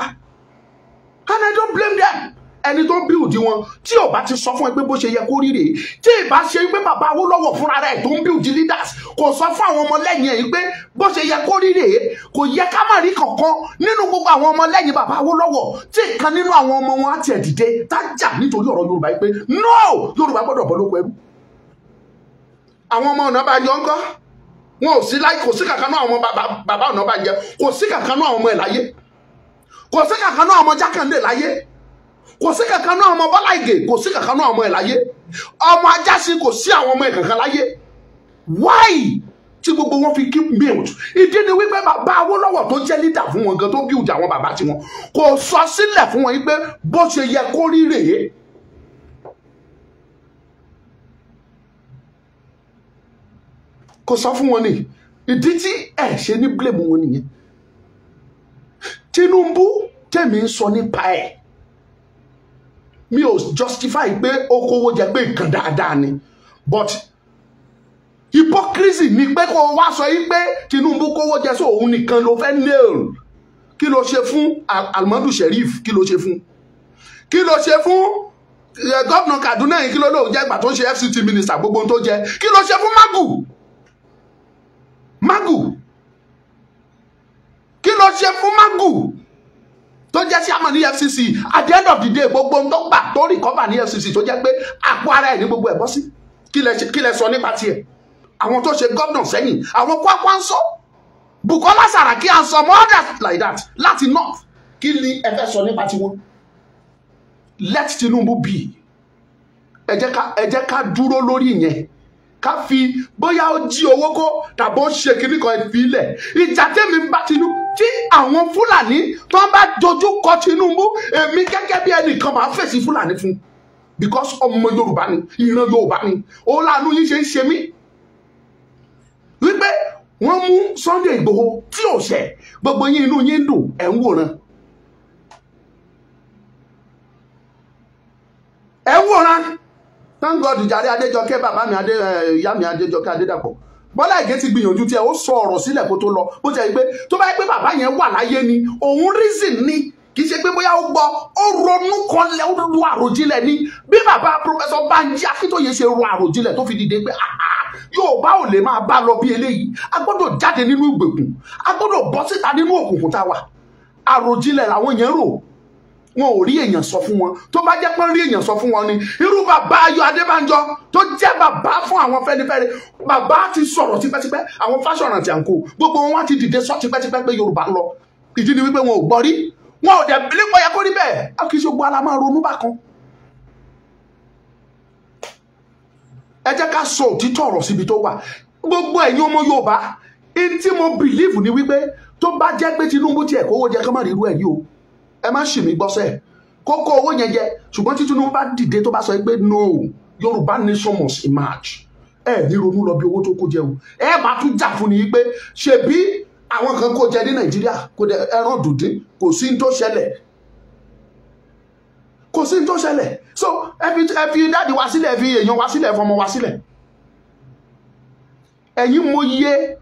And I don't blame them. Ẹni tó build wọn tí ò bá ti sọ fún ẹ pé bó ṣe yẹ kó rí rèé, tí ì bá ṣe pé bàbá Awólọ́wọ̀ fúnra rẹ̀ tó ń build leaders kò sọ fún àwọn ọmọlẹ́yìn ẹ̀ pé bó ṣe yẹ kó rí rèé, kò yẹ ká má rí kankan nínú gbogbo àwọn ọmọlẹ́yìn bàbá Awólọ́wọ̀ tí ìkan nínú àwọn ọmọ wọn á tiẹ̀ dìde tá jà nítorí ọ̀rọ̀ Yorùbá yìí pé no, Yorùbá gbọ́dọ̀ bọ́ lóko ẹrú. Àwọn ọmọ Ọ̀nàbànjọ ńkọ́? Wọn ò sí láyé, kò sí kankan náà àwọn bàbá Ọ̀nàbànjọ, kò sí kankan náà àwọn ọmọ ẹ̀ láyé, kò sí kankan náà ọmọ Jákàndé láyé, kò sí kankan náà ọmọ Bọ́lá Ìgè, kò sí kankan náà ọmọ ẹ̀ láyé, ọmọ Ajásin, kò sí àwọn ọmọ ẹ̀ kankan láyé. Why tí gbogbo wọn fi keep mute? Ìdí ni wípé bàbá Awólọ́wọ̀ tó jẹ́ leader fún wọn gan, tó build àwọn bàbá tiwọn, kò sọ sílẹ̀ fún wọn wípé bó ṣe yẹ kó rí rèé. Kò sọ fún wọn ni. Ìdí tí ẹ ṣe ní blame wọn nìyẹn. Tinubu tèmi ń sọ nípa ẹ̀, mi ò justify pé ó kówó jẹ pé nǹkan dáadáa ni, but hypocrisy ni pé kó wá sọ yí pé Tinubu kówó jẹ, sọ òun nìkan ló fẹ́ nail. Kí ló ṣe fún Almadu Sheriff? Kí ló ṣe fún? Kí ló ṣe fún gómìnà Kaduna yìí? Kí ló lóun jẹ́ ìgbà tó ń ṣe FCT minister, gbogbo ohun tó jẹ? Kí ló ṣe fún Magu? Magu, kí ló ṣe fún Magu tó jẹ́ chairman ní EFCC? At the end of the day, gbogbo ohun tó gbà tó recover ní EFCC tó jẹ́ pé àpò ara ẹ̀ ní gbogbo ẹ̀ bọ́ sí, kí lẹ sọ nípa tiẹ̀? Àwọn tó ṣe gómìnà sẹ́yìn, àwọn Kwankwaso, Bukola Saraki and some others like that láti north, kí ni ẹ fẹ́ sọ nípa tiwọn? Let Tinubu be. Ẹ jẹ́ ká dúró lórí ìyẹn, ká fi bóyá ó jí owó kó tàbí ó ṣe kíní kan fi ilẹ̀. Ìjà tèmi ń bá Tinubu, tí àwọn Fúlàní tó ń bá dojú kọ Tinubu, èmi gẹ́gẹ́ bí ẹnìkan máa fèsì Fúlàní fún, because ọmọ Yorùbá ni, ìran Yorùbá ni. Òun láàánú yín ṣe ń ṣe mí wípé wọ́n mú Sunday Igboho tí ò ṣẹ̀, gbogbo yín inú yín dùn, ẹ̀ ń wòran, ẹ̀ ń wòran. Thank God jàre Adéjọkẹ́, bàbá mi adé, ìyá mi Adéjọkẹ́ Adédàpọ̀. Bọ́lá Ìgè ti gbìyànjú tiẹ̀, ó sọ ọ̀rọ̀ sílẹ̀ kó tó lọ. Bó jẹ́ pé tó bá yẹ pé bàbá yẹn wà láyé ni, òun reason ni, kì í ṣe pé bóyá ó gbọ́, ó ronú kanlẹ̀, ó ro àròjinlẹ̀ ni. Bí bàbá Professor Banji Akíntóyè ṣe ro àròjinlẹ̀ tó fi dìde pé Yorùbá ò lè máa bá lọ bí eléyìí, a gbọ́dọ̀ jáde nínú ìgbèkùn, a gbọ́dọ̀ bọ́ síta nínú òkùnkùn tá a wà. Àròjinlẹ̀ làwọn yẹn rò, wọn ò rí èèyàn sọ fún wọn. Tó bá jẹ́ pé ń rí èèyàn sọ fún wọn ni, irú bàbá Ayọ̀ Adébánjọ tó jẹ́ bàbá fún àwọn Fẹ́nifẹ́re, bàbá ti sọ̀rọ̀ tipẹ́tipẹ́, àwọn Fáṣọ̀rántì àǹkó gbogbo wọn wá ti dìde sọ tipẹ́tipẹ́ pé Yorùbá ń lọ. Ìdí ni wípé wọn ò gbọ́ rí, wọn ò dẹ̀ nípa yẹ kó rí bẹ́ẹ̀. A kì í ṣe gbogbo ala máa ronú bákan. Ẹ jẹ́ ká sọ òtítọ́ ọ̀rọ̀ síbi tó wà. Gbogbo ẹ̀yin ọmọ Yorùbá, in tí mo believe ni wípé tó bá jẹ́ pé Tinubu tiẹ̀ kówó jẹ, kán má rí irú ẹ̀ yìí o, ẹ má ṣì mí gbọ́sẹ̀, kókó owó yẹn jẹ. Ṣùgbọ́n tí Tinubu bá dìde tó bá sọ pé no, Yorùbá nation must emerge, ẹ ní ronú lọ bí owó tó kó jẹ o. Ẹ máa tún jà fún ni pé ṣebí àwọn kan kó jẹ ní Nàìjíríà, kó dẹ ẹran dùndín, kò sí ní tó ṣẹlẹ̀, kò sí ní tó ṣẹlẹ̀. So ẹ fi dáàdi wá sílẹ̀, ẹ fi èèyàn wá sílẹ̀, ẹ fọmọ wá sílẹ̀. Ẹ̀yin mo yẹ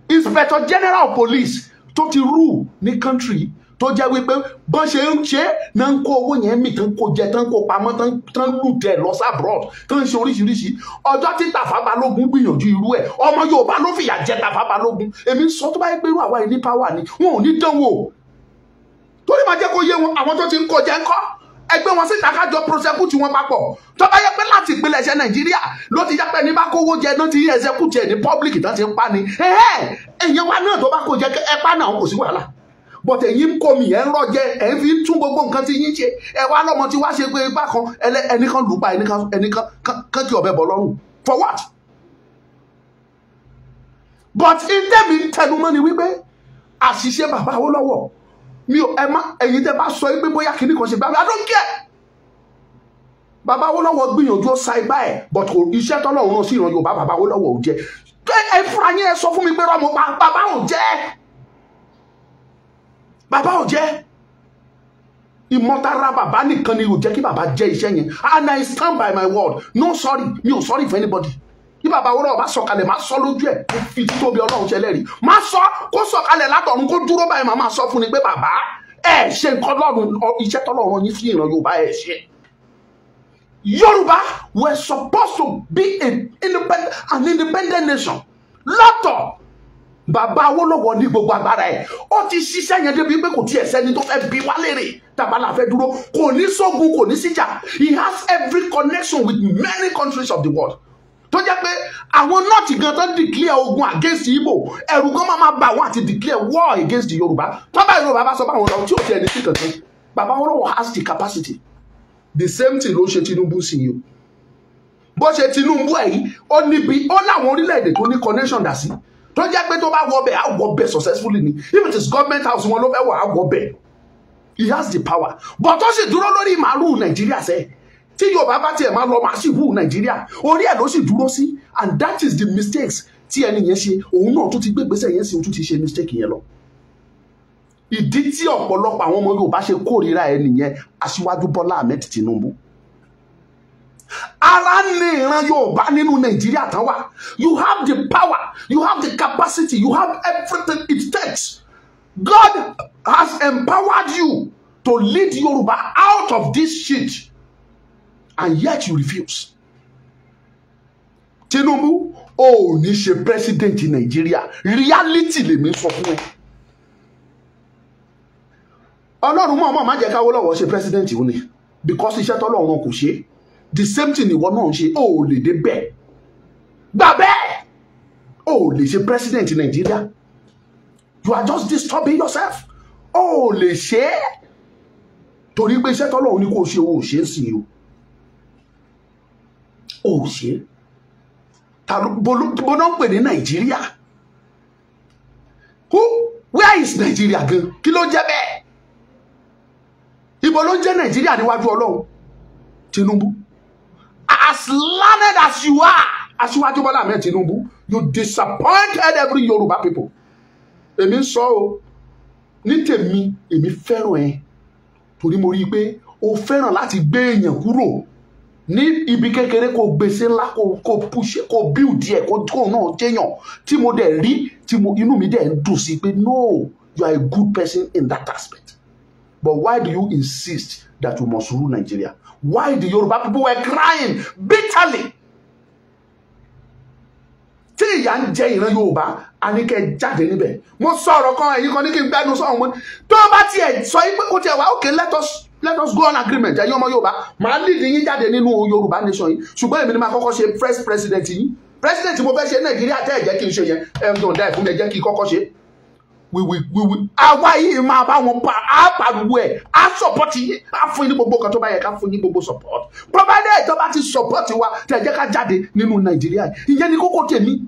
Inspector General of Police tó ti rule ní country, tó jẹ́ wípé bọ́n ṣe ń ṣe náà ń kó owó yẹn mì, tán kó jẹ, tán kó pamọ́, tán lù tẹ̀ lọ sábrọ̀d, tán ṣe oríṣiríṣi. Ọjọ́ tí Tàfà Balógun gbìyànjú irú ẹ̀, ọmọ Yorùbá ló fìyà jẹ Tàfà Balógun. Èmi ń sọ tó bá yẹ pé irú àwa yìí ní power ni, wọn ò ní dánwò, torí máa jẹ́ kó yé wọn àwọn tó ti ń kó jẹ ńkọ́, ẹgbẹ́ wọn síta kájọ prosecute wọn papọ̀. Tó bá yẹ pé láti ìpilẹ̀ṣẹ̀ Nàìjíríà ló ti jẹ́ pé ní bá kówó jẹ náà ti execute ẹ̀ ní public tán ti ń pa ni, èèyàn wa náà tó bá kó jẹ ẹ pa náà, kò sí wàhálà. But ẹ̀yin ń kó mi, ẹ̀ ń rọ́jẹ, ẹ̀ ń fi tún gbogbo nǹkan tí yín ṣe. Ẹ wá lọ́mọ tí wá ṣe pé ipá kan, ẹnìkan lù pa ẹnìkan, kan kí ọ̀bẹ bọ̀ lọ́rùn. For what? But ìtẹ́mi ń tẹnumọ́ ni wípé àṣìṣe bàbá Awólọ́wọ̀, mi ò, ẹ má, ẹ̀yin tẹ́ bá sọ pé bóyá kìíní kan ṣe gbá mi, I don't care. Bàbá Awólọ́wọ̀ gbìyànjú, ó sa ipá ẹ̀, but kò iṣẹ́ tọ́lọ́run náà sí ìran Yorùbá, bàbá Awólọ́wọ̀ ò jẹ́. Ẹ fúnra yín, ẹ sọ fún mi pé rọ́mọ pa, bàbá ò jẹ́, bàbá ò jẹ́. Ìmọ̀tara bàbá nìkan ni ò jẹ́ kí bàbá jẹ́ iṣẹ́ yẹn, and I stand by my word. No sorry, mi ò sorry for anybody. Bí bàbá Awólọ́wọ̀ bá sọ̀kalẹ̀, máa sọ lójú ẹ̀, kó fi tóbi Ọlọ́run ṣẹlẹ́rìí, máa sọ, kó sọ̀kalẹ̀ látọ̀run, kó dúró báyìí, máa máa sọ fún ni pé bàbá, ẹ ṣe nǹkan lọ́run, iṣẹ́ tọ́lọ́run yín sí ìran Yorùbá, ẹ ṣe. Yorùbá were supposed to be an independent nation lọ́tọ̀. Bàbá Awólọ́wọ̀ ní gbogbo agbára ẹ̀, ó ti ṣiṣẹ́ yẹn débi pé kò tiẹ̀ sẹ́ni tó fẹ́ bi wá léèrè tàbá fẹ́ dúró. Kò ní sógun, kò ní síjà. He has every connection with many countries of the world, tó jẹ́ pé àwọn North gan tó declare ogun against Igbo, ẹ̀rù gan máa bà wọ́n àti declare war against the Yorùbá. Tó bá Yorùbá bá sọ báwọn lọ tí ò tiẹ̀ ní sí kankan, bàbá Awólọ́wọ̀ has the capacity. The same thing ló ṣe Tinubu sí yìí o. Bó ṣe Tinubu ẹ̀ yìí, ó níbi ó láwọn orílẹ̀-èdè tó ní connection dà sí, tó jẹ́ pé tó bá wọ bẹ̀, á wọ bẹ̀ successfully ni. If it is government house wọn ló fẹ́ wọ̀, á wọ bẹ̀. He has the power, but ó sì dúró lórí màálù Nàìjíríà sẹ́ẹ̀. Tí Yorùbá bá tiẹ̀ máa lọ, máa sì wù Nàìjíríà, orí ẹ̀ ló sì dúró sí, and that is the mistakes tí ẹni yẹn ṣe. Òun náà tún ti gbé ìgbésẹ̀ yẹn sí, òun tún ti ṣe mistake yẹn lọ. Ìdí tí ọ̀pọ̀lọpọ̀ àwọn ọmọ Yorùbá ṣe kórìíra ẹ nìyẹn, Aṣíwájú Bọ́lá Ahmed Tinubu. Ara ní ìran Yorùbá nínú Nàìjíríà tán wà. You have the power, you have the capacity, you have everything it takes. God has empowered you to lead Yorùbá out of this shit, and yet you refuse. Tinubu, ò ní ṣe president Nàìjíríà. Reality lèmi sọ fún ẹ. Ọlọ́run mọ̀ọ́mọ̀ má jẹ́ káwọ́ lọ́wọ́ ṣe president òun ni, because iṣẹ́ tọ́lọ́run kò ṣe. The same thing ìwọ náà ń ṣe, ó ò lè dé bẹ́ẹ̀. Gbà bẹ́ẹ̀, ó ò lè ṣe president Nàìjíríà. You are just disturbing yourself. Ó ò lè ṣe é, torí pé iṣẹ́ tọ́lọ́run ní kò ṣe, o ò ṣe é sí o, ò ṣe é. Ta ló bó náà ń pè ní Nàìjíríà? Who, where is Nàìjíríà gan? Kí ló jẹ́ bẹ́ẹ̀? Ibo ló ń jẹ́ Nàìjíríà níwájú Ọlọ́run? Tinubu, as learned as you are, Aṣíwájú Bọ́lá Ahmed Tinubu, you disappointed every Yorùbá people. Èmi ń sọ o ní tèmi, èmi fẹ́ràn ẹ torí mo rí i pé o fẹ́ràn láti gbé èèyàn kúrò ní ibi kékeré, kó gbèsè ńlá, kó push, kó build ẹ, kó náà jẹyàn tí mo dẹ̀ rí, tí mo inú mi dẹ̀ ń dùn sí pé no, you are a good person in that aspect. But why do you insist that you must rule Nigeria? Why the Yoruba people were crying bitterly tí ìyà ń jẹ ìran Yorùbá, a ní kẹ́ jáde níbẹ̀. Mo sọ̀rọ̀ kan, ẹ̀yin kan ní kí n gbẹ́nu sọ̀rọ̀ mọ́. Tó bá tiẹ̀ sọ yín pé kó tiẹ̀ wá, okay, let us go on agreement. Ẹ̀yin ọmọ Yorùbá, màá lead yín jáde nínú Yorùbá nation yìí, ṣùgbọ́n èmi ni màá kọ́kọ́ ṣe first president yín. President mo fẹ́ ṣe Nàìjíríà tẹ́ ẹ̀ jẹ́ kí n ṣe yẹn, ẹ̀ ń dùn dá ẹ̀ fún mi, ẹ̀ jẹ́ kí n kọ́kọ́ ṣe. We will àwa yìí máa bá wọn pa á, pariwo ẹ̀, á support yín, á fún yín ní gbogbo kan tó bá yẹ ká fún yín, gbogbo support, provided tó bá ti support wa tẹ̀ jẹ́ ká jáde nínú Nàìjíríà. Ìyẹn ni kókó tèmi.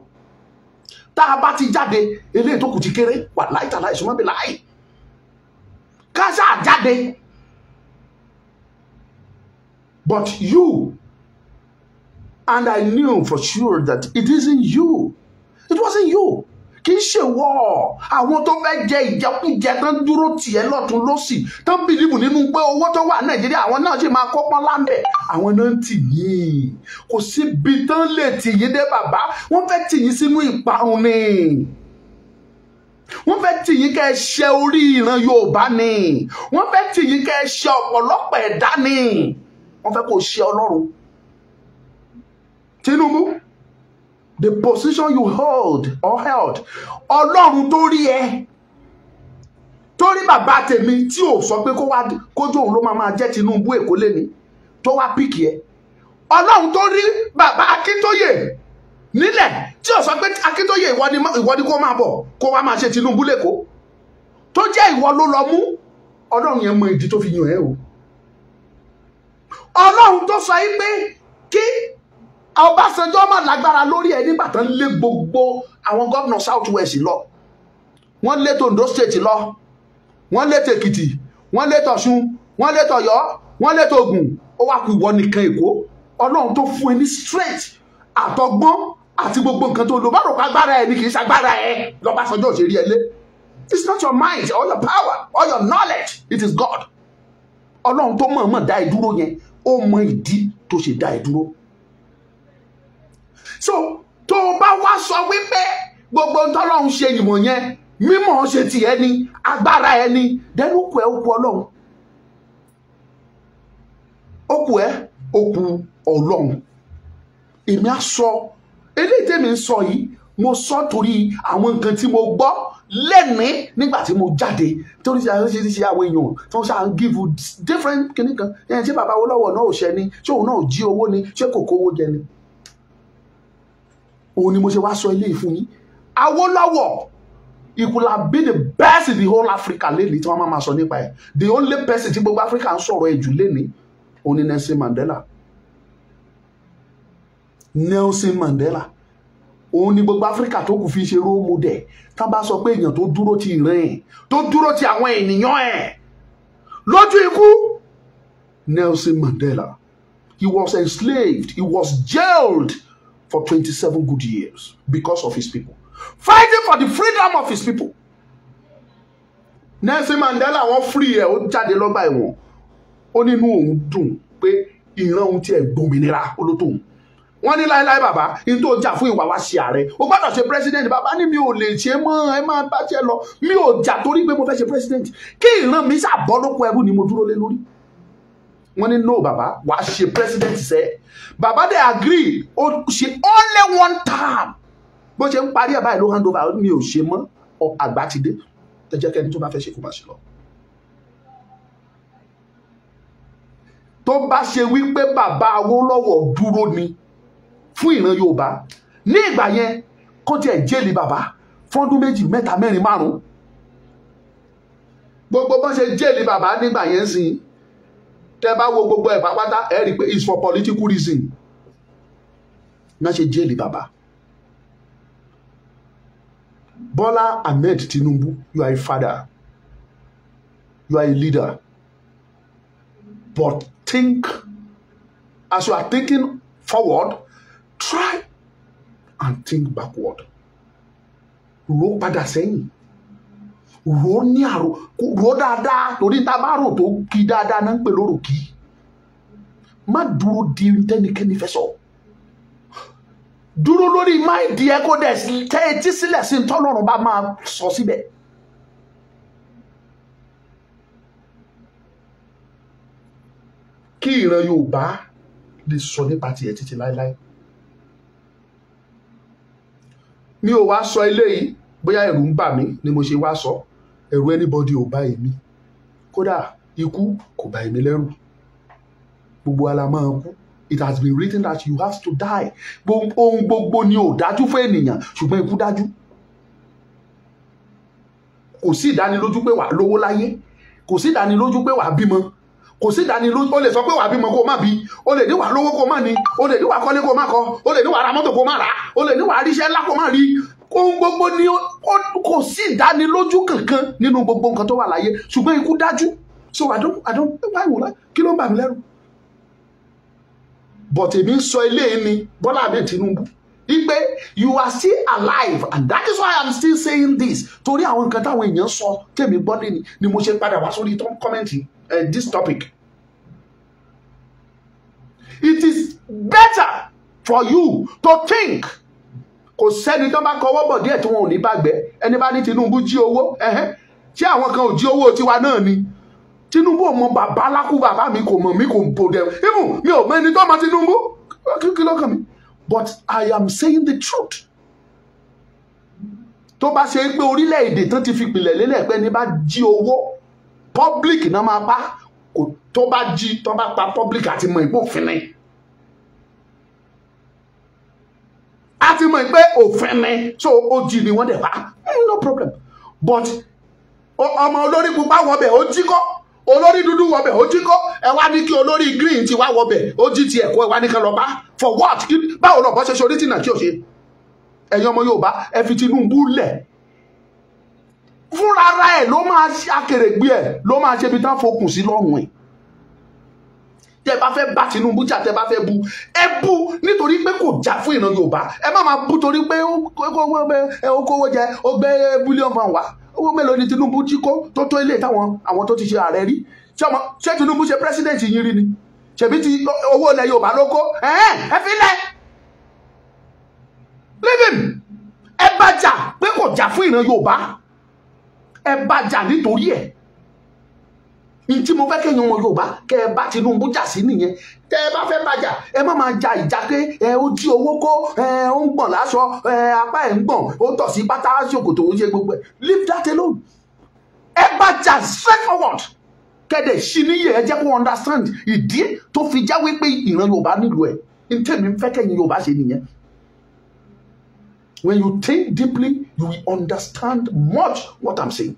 Tá a bá ti jáde, eléyìí tó kù ti kéré wà láìtàláì súnmọ́ bí láì ká ṣáà jáde. But you and I knew for sure that it isn't you, it wasn't you. Kì í ṣe wọ́. Àwọn tó fẹ́ jẹ ìjẹkújẹ tán dúró tiẹ̀ lọ́tún lọ́sì, tán believe nínú pé owó tó wà Nàìjíríà, àwọn náà sì máa kó pọ́n láńbẹ̀, àwọn náà ń tì yín. Kò síbi tán lè tì yín dé, bàbá. Wọ́n fẹ́ tì yín sínú ìparun ni. Wọ́n fẹ́ tì yín kẹ́ ẹ ṣe orí ìran Yorùbá ni. Wọ́n fẹ́ tì yín kẹ́ ẹ ṣe ọ̀pọ̀lọpọ̀ ẹ̀dá ni. Wọ́n fẹ́ kó ṣe Ọlọ́run. Tinubu, the position you hold or held, Ọlọ́run tó rí ẹ, tó rí bàbá tèmi tí ò sọ pé kó wá kójú òun ló máa máa jẹ́ Tinubu Èkó lẹ́ni tó wá pick ẹ, Ọlọ́run tó rí bàbá Akíntóyè nílẹ̀ tí ò sọ pé Akíntóyè, ìwọ ni kó máa bọ̀, kó wá máa ṣe Tinubu lẹ́kọ̀ọ́, tó rí bàbá Ọbásanjọ́ tí ò sọ pé tó jẹ́ ìwọ ló lọ mú, Ọlọ́run yẹn mọ ìdí tó fi yàn ẹ́ o. Ọlọ́run tó sọ yìí pé kí Ọbásanjọ́ má lágbára lórí ẹ nígbà tán lé gbogbo àwọn gómìnà South West lọ, wọ́n lé tOndo State lọ, wọ́n lé tÈkìtì, wọ́n lé tọ̀ṣun, wọ́n lé tọ̀yọ́, wọ́n lé tògùn, ó wá kú ìwọ nìkan Èkó. Ọlọ́run tó fún ẹ ní strength àtọgbọ́n àti gbogbo nǹkan tó lò, bá rò pé agbára ẹ ni, kì í ṣagbára ẹ lọ́básanjọ́ ò ṣe rí ẹ lé. It's not your mind or your power or your knowledge, it is God. Ọlọ́run tó mọ̀ọ́mọ̀ dá ẹ dúró yẹn, ó mọ ìdí tó ṣe dá ẹ dúró. So tó o bá wá sọ wípé gbogbo ntọ́lọ́run ṣe ìmọ̀ yẹn, mímọ̀ ṣe tiẹ̀ ni, agbára ẹ ni, then ó kù ẹ́, ó kù Ọlọ́run, ó kù ẹ́, ó kù Ọlọ́run. Èmi á sọ eléyìí tèmi ń sọ yìí, mo sọ torí àwọn nǹkan tí mo gbọ́ lẹ́nìí nígbà tí mo jáde, torí ṣe oríṣiríṣi àwọn èèyàn tí wọ́n ṣáà ń give you different kìnnì kan. Ẹ̀yìn tí bàbá Awólọ́wọ̀ náà ò ṣẹ ni, ṣé òun náà ò jí owó ni, ṣé kò kówó jẹ ni? Òun ni mo ṣe wá sọ eléyìí fún yín. Awólọ́wọ̀, he could have been the best in the whole Africa lẹ́nìí tí wọ́n máa sọ nípa ẹ̀. The only person tí gbogbo Africa ń sọ̀rọ̀ ẹ̀ jù lẹ́nìí òun ni Nelson Mandela. Nelson Mandela òun ni gbogbo Africa tó kù fi ṣe role model. Tá bá sọ pé èèyàn tó dúró ti ìran ẹ̀, tó dúró ti àwọn ènìyàn ẹ̀ lójú ikú, Nelson Mandela, he was enslaved, he was jailed for 27 good years because of his people, fighting for the freedom of his people. Nelson Mandela, wọ́n free ẹ̀, ó jáde lọ́gbà ẹ̀wọ̀n, ó nínú òun dùn pé ìran òun tiẹ̀ gbòmìnira olótòun. Wọ́n ní láéláé bàbá, ní tó jà fún ìwà wa ṣe ààrẹ, ó gbọ́dọ̀ ṣe president. Bàbá ní mi ò lè ṣe mọ́, ẹ máa bá ṣe lọ, mi ò jà torí pé mo fẹ́ ṣe president, kí ìran mi ṣàbọ̀ lóko ẹrú ni mo dúró lé lórí. Wọ́n ní no bàbá, wàá ṣe president sẹ́. Bàbá dẹ̀ agree, ó ṣe only one term. Bó ṣe ń parí ẹ̀ báyìí ló hand over, mi ò ṣe mọ́, àgbà ti dé, ẹ jẹ́ kẹ́ni tó bá fẹ́ ṣe kó bá ṣe lọ. Tó bá ṣe wípé bàbá Awólọ́wọ̀ dúró ni fún ìran Yorùbá ní ìgbà yẹn, kó tiẹ̀ jẹ́lì bàbá fọ́dún méjì mẹ́ta mẹ́rin márùn-ún. Gbogbo bọ́n ṣe jẹ́lì bàbá nígbà yẹn sí, tẹ́ bá wo gbogbo ẹ̀ pápátá, ẹ rí i pé it's for political reason náà ṣe jẹ́lì bàbá. Bọ́lá Ahmed Tinubu, you are a father, you are a leader, but think as you are thinking forward, try and think backward. Rò padà sẹ́yìn, rò ní àrò, rò dáadáa, torí tá a bá rò tó kí dáadáa náà ń pè lóró kí. Má dúró di tẹ́nikẹ́ni fẹ́ sọ. Dúró lórí máìdí ẹ kó dẹ̀ tẹ́ etí sílẹ̀ sí tọ́lọ́run bá máa sọ síbẹ̀. Kí ìran Yorùbá lè sọ nípa tiẹ̀ títí láéláé. Mi ò wá sọ eléyìí bóyá ẹ̀rù ń bà mí ni mo ṣe wá sọ. Ẹ̀rù anybody ò bá èmi, kódà ikú kò bá èmi lẹ́rù. Gbogbo ala máa kú. It has been written that you have to die. Ohun gbogbo ni ò dájú fún ènìyàn, ṣùgbọ́n ikú dájú. Kò sí ìdánilójú pé wà lówó láyé, kò sí ìdánilójú pé wà bímọ, kò sí ìdánilójú. O lè sọ pé wà bímọ kó má bí, o lè ní wà lówó kó má ní, o lè ní wà kọ́lé kó má kọ́, o lè ní wà ra mọ́tò kó má rà, o lè ní wà ríṣẹ́ ńlá kó má rí. Ohun gbogbo ni kò sí ìdánilójú kankan nínú gbogbo nǹkan tó wà láyé, ṣùgbọ́n ikú dájú. So I don't why would I, kí ló ń bà mí lẹ́rù? But èmi ń sọ eléyìí ni Bọ́lá Ahmed Tinubu wípé you are still alive, and that is why I'm still saying this. Torí àwọn nǹkan táwọn èèyàn sọ tèmi gbọ́ lé ni mo ṣe padà wá sórí comment this topic. It is better for you to think. Kò sẹ́ni tó bá kọwọ́ bọ̀ díẹ̀ tí wọn ò ní bàgbẹ́. Ẹni bá ní Tinubu jí owó, ṣé àwọn kan ò jí owó tiwa náà ni? Tinubu ò mọ bàbá lákú bàbá mi, kò mọ̀ mí, kò bò dẹ̀. Even mi ò mọ ẹni tó mọ Tinubu, kí ló kàn mí? But I am saying the truth. Tó bá ṣe pé orílẹ̀-èdè tán ti fi pìlẹ̀ lélẹ̀ pé ẹni bá jí owó public náà máa pa, kò tó bá jí tó bá pa public àti mọ̀ ìpò òfin ni. Àti mọ̀ pé òfin ni, so ó jí ni wọ́n dẹ̀ pa, no problem. But Ọmọ olórí pupa wọbẹ̀ ó jí kọ́, olórí dúdú wọbẹ̀ ó jí kọ́, ẹ wá ní kí olórí green ti wá wọbẹ̀ ó jí tiẹ̀ kó, ẹ wá ní kán lọ bá for what? Báwo lọ bọ́ ṣe ṣe orí tìǹà tí ò ṣe? Ẹ̀yin ọmọ Yorùbá, ẹ fi Tinubu lẹ̀ fúnra ara ẹ̀, ló máa ṣe akèrègbè ẹ̀, ló máa ṣe ibi tán fokùn sí lọ́rùn ẹ̀. Tẹ́ bá fẹ́ bá Tinubu jà, tẹ́ bá fẹ́ bu, ẹ bú nítorí pé kò jà fún ìran Yorùbá. Ẹ má máa bú torí pé ó kówó jẹ, ó gbé bílíọ̀nù fún wa. Owó mélòó ni Tinubu jí kó tó tó ilé táwọn àwọn tó ti ṣe ààrẹ rí? Ṣé Tinubu ṣe president yín rí ni? Ṣèbí ti owó ilẹ̀ Yorùbá ló kó. Ẹ fi lẹ̀, leave him. Ẹ bá jà pé kò jà fún ìran Yorùbá, ẹ bá jà nítorí ẹ̀. Ní tí mo fẹ́ kéèyàn ọmọ Yorùbá kẹ́ ẹ bá Tinubu jà sí nìyẹn. Tẹ́ ẹ bá fẹ́ bá jà, ẹ má máa ja ìjà pé ẹ ó jí owó kó, ẹ ó ń gbọ̀n láṣọ, ẹ apá ẹ̀ ń gbọ̀n, ó tọ̀ sí pátá, ṣòkòtò, ó ṣe gbogbo ẹ̀. Leave that alone. Ẹ bá jà straight forward, kẹ́dẹ̀ ṣí níyè, ẹ jẹ́ kó understand ìdí tó fi já wípé ìran Yorùbá nílùú ẹ̀. Ní tèmi fẹ́ kẹ́yìn Yorùbá ṣe nìyẹn. When you think deeply, you will understand much what I'm saying.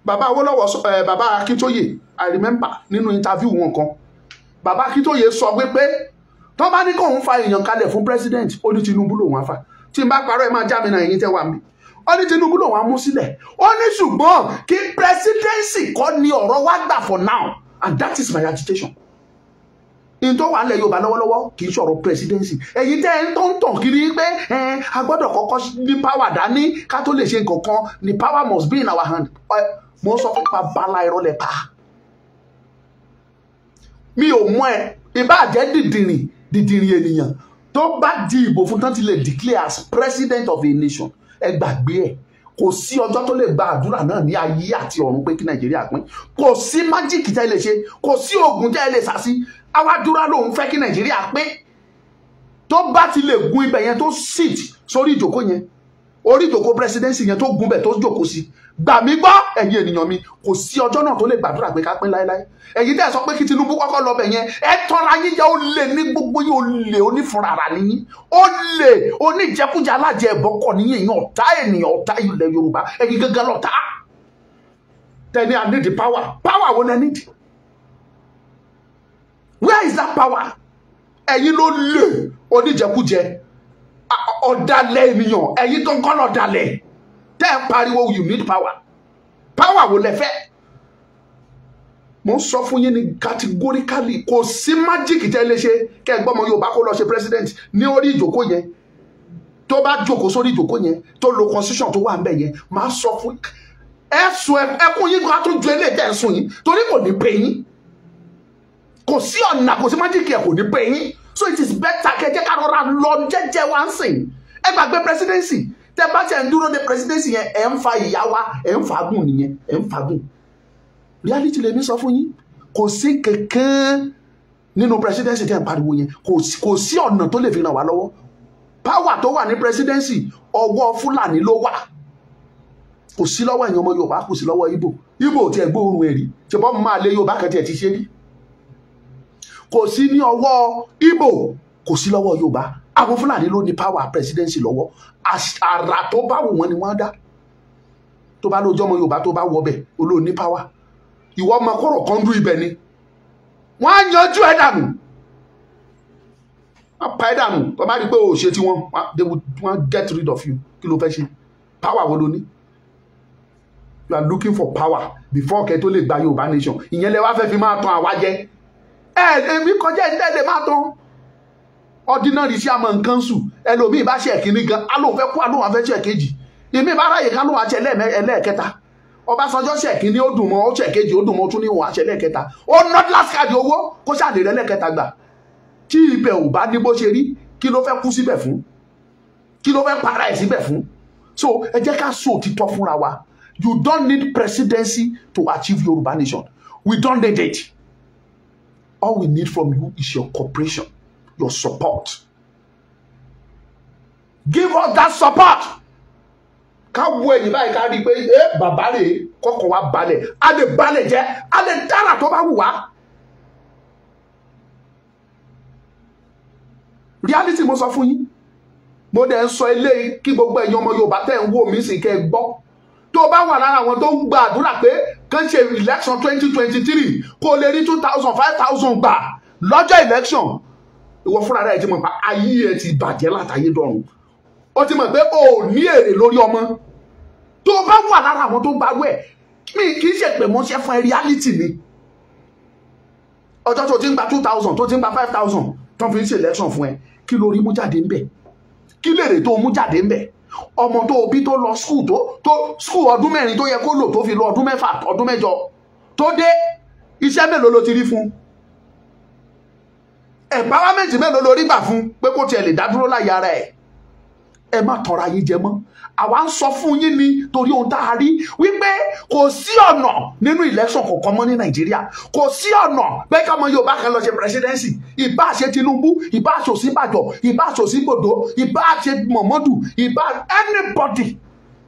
Bàbá Awólọ́wọ̀, bàbá Akíntóyè, I remember nínú interview wọn kan, bàbá Akíntóyè sọ wípé tó bá ní kóun fa èèyàn kalẹ̀ fún president, ó ní Tinubu lòun á fà. Tí n bá parọ́, ẹ máa já mi náà. Ẹ̀yin tẹ́ wà mí, ó ní Tinubu lòun á mú sílẹ̀. Ó ní ṣùgbọ́n kí presidency kọ́ ni ọ̀rọ̀ wá gbà for now, and that is my agitation. In tó wà nílẹ̀ Yorùbá lọ́wọ́lọ́wọ́ kì í ṣọ̀rọ̀ presidency. Ẹ̀yin tẹ́ ẹ ń tó ń tàn kiri pé ẹ a gbọ́dọ̀ kọ́kọ́ ní power dání ká tó lè ṣe nǹkan kan, the power must be in our hand, mo sọ fún pa bala irọ́ lẹ pa. Mi ò mọ ẹ, ìbá jẹ́ dìdìrìn dìdìrìn ènìyàn tó bá di ìbò fún tán ti lè declare as president of a nation, ẹ gbàgbé ẹ. Kò sí ọjọ́ tó lè gba àdúrà náà ní ayé àti ọ̀run pé kí Nàìjíríà pín. Kò sí magic tẹ́ lè ṣe, kò sí oògùn tẹ́ lè sá sí. Awádúrà lòun fẹ́ kí Nàìjíríà pín. Tó bá ti lè gun ibẹ̀ yẹn, tó sit sórí ìjókòó yẹn, orí ìjókòó presidency yẹn, tó gun bẹ̀, tó jókòó sí, gbà mí gbọ́, ẹ̀yin ènìyàn mi, kò sí ọjọ́ náà tó lè gbàdúrà pé ká pín láéláé. Ẹ̀yin tẹ́ ẹ sọ pé kí Tinubu kọ́kọ́ lọ bẹ̀ yẹn, ẹ tọ́ra yín jẹ́. Ó lè ní gbogbo yín, ó lè onífúnra níyín, ó lè oníjẹkújẹ, alájẹ ẹ̀bọ́kọ̀ níyìn. Èèyàn ọ̀tá ènìyàn, ọ̀tá ilẹ̀ Yorùbá, ẹ̀yin gángan lọ̀tá. Tẹ́ni I need the power. Power wo lẹ need? Where is that power? Ẹ̀yin ló lè oníjẹkújẹ, ọ̀dàlẹ̀ ènìyàn, ẹ̀yin gangan lọ̀dàlẹ̀ tẹ́ ẹ pariwo you need power. Power wo lẹ fẹ́? Mo ń sọ fún yín ní categorically, kò sí magic tẹ́ lè ṣe kẹ́ ẹ gbọ́mọ Yorùbá kó lọ ṣe president ní orí ìjókòó yẹn. Tó bá jókòó sórí ìjókòó yẹn, tó lo constitution tó wà ń bẹ̀ yẹn, máa sọ fún ẹ, sùn ẹkún yín kan tó ju eléyìí tẹ́ ẹ sùn yín, torí kò ní pè yín. Kò sí ọ̀nà, kò sí magic ẹ̀, kò ní pè yín. So it is better kẹ́ jẹ́ ká rọra lọ jẹ́jẹ́ wá ń sìn. Ẹ gbàgbé presidency. Tẹ́ bá tẹ̀ ń dúró de presidency yẹn, ẹ̀ ń fa ìyá wa, ẹ̀ ń fagùn nìyẹn, ẹ̀ ń fagùn. Reality lèmi sọ fún yín. Kò sí kankan nínú presidency tẹ́ ń pariwo yẹn. Kò sí ọ̀nà tó lè fi ràn wá lọ́wọ́. Power tó wà ní presidency, ọwọ́ Fúlàní ló wà, kò sí lọ́wọ́ ẹ̀yin ọmọ Yorùbá, kò sí lọ́wọ́ Ìgbò. Ìgbò tí ẹ̀ gbóòórùn ẹ̀ rí ṣe bọ́ máa lé Yorùbá kan tí ẹ̀ ti ṣe rí. Kò sí ní ọwọ́ Ìgbò, kò sí lọ́wọ́ Yorùbá. Àwọn Fúlàní ló ní power presidency lọ́wọ́. Àrà tó bá wù wọ́n ni wọ́n dá. Tó bá lójú ọmọ Yorùbá tó bá wọ bẹ̀ olóò ní power, ìwọ ọmọ kọ̀rọ̀ kan dún ibẹ̀ ni wọ́n á yanjú ẹ̀ dànù, wọ́n pa ẹ̀ dànù. Tó bá rí i pé o ò ṣe tiwọn, they will wọ́n get rid of you. Kí ló fẹ́ ṣe? Power wo ló ní? You are looking for power before kẹ́ tó lè gba Yorùbá nation. Ìyẹn lẹ wá fẹ́ fi máa tan àwa jẹ. Ẹ èmi kọjá ẹ lè máa tan ordinary chairman council. Ẹlòmíì bá ṣe ẹ̀kíní gan, alóhùn fẹ́ kú, alóhùn afẹ́ ṣe ẹ̀kejì. Èmi bá ráyè ká lóhùn àti ẹlẹ́ẹ̀kẹta. Ọbásanjọ́ ṣe ẹ̀kíní, ó dùn mọ́. Ó ṣe ẹ̀kejì, ó dùn mọ́. Ó tún ní òun àṣẹ ẹlẹ́ẹ̀kẹta. Ó ná last card owó kó ṣàlè rẹ ẹlẹ́ẹ̀kẹta gbà. Tí ibẹ̀ ò bá ní bó ṣe rí, kí ló fẹ́ kú síbẹ̀ fún? Kí ló fẹ́ para ẹ̀ síbẹ̀ fún? So ẹ jẹ́ ká sọ òtítọ́ fúnra wa. You don't need presidency to achieve Yorùbá nation. We don't need it. All we need from you is your cooperation, your support. Give us that support. Ká wo ẹ̀yìn báyìí, ká rí i pé ẹ bàbá rè é, kọ́kọ́ wa balẹ̀, a lè balẹ̀ jẹ́, a lè dára tó bá wù wá. Reality mo sọ fún yín. Mo dẹ̀ ń sọ eléyìí kí gbogbo ẹ̀yin ọmọ Yorùbá tẹ̀ ń wò mí sì kẹ́ ẹ gbọ́. Tó o bá wà lára àwọn tó ń gba àdúrà pé kàn ṣe election 2023 kó o lè rí 2,000 5,000 gbà lọ́jọ́ election, ìwọ fúnra rẹ̀ ti mọ̀ pé ayé ẹ ti bàjẹ́ látayé dọ̀run. Ó ti mọ̀ pé o ò ní èrè lórí ọmọ. Tó o bá wà lára àwọn tó ń gbarú ẹ̀, mi kì í ṣe pé mo ṣe fún ẹ, reality ni. Ọjọ́ tó ti ń gba 2,000, tó ti ń gba 5,000 tó fi ń ṣe election fún ẹ, kí ló rí mú jáde ń bẹ̀? Kí lèrè tó mú jáde ń bẹ̀? Ọmọ tó o bí tó lọ school, tó school ọdún 4 tó yẹ kó lò tó fi lọ ọdún 6, ọdún 8 tó dé, iṣẹ́ mélòó ló ti rí fún? Empowerment mélòó ló rí gbà fún pé kó tiẹ̀ lè dá dúró láyé ara ẹ̀? Ẹ má tọra yín jẹ mọ́. Àwa ń sọ fún yín ni torí ohun tá a rí wípé kò sí ọ̀nà nínú election kọ̀ọ̀kan mọ́ ní Nàìjíríà. Kò sí ọ̀nà pé kọ́mọ Yorùbá kan lọ ṣe presidency. Ìbá ṣe Tinubu, ìbá ṣe Ọ̀ṣínbàjò, ìbá ṣe Òsínbòdò, ìbá ṣe Mọ̀mọ́dù, ìbá anybody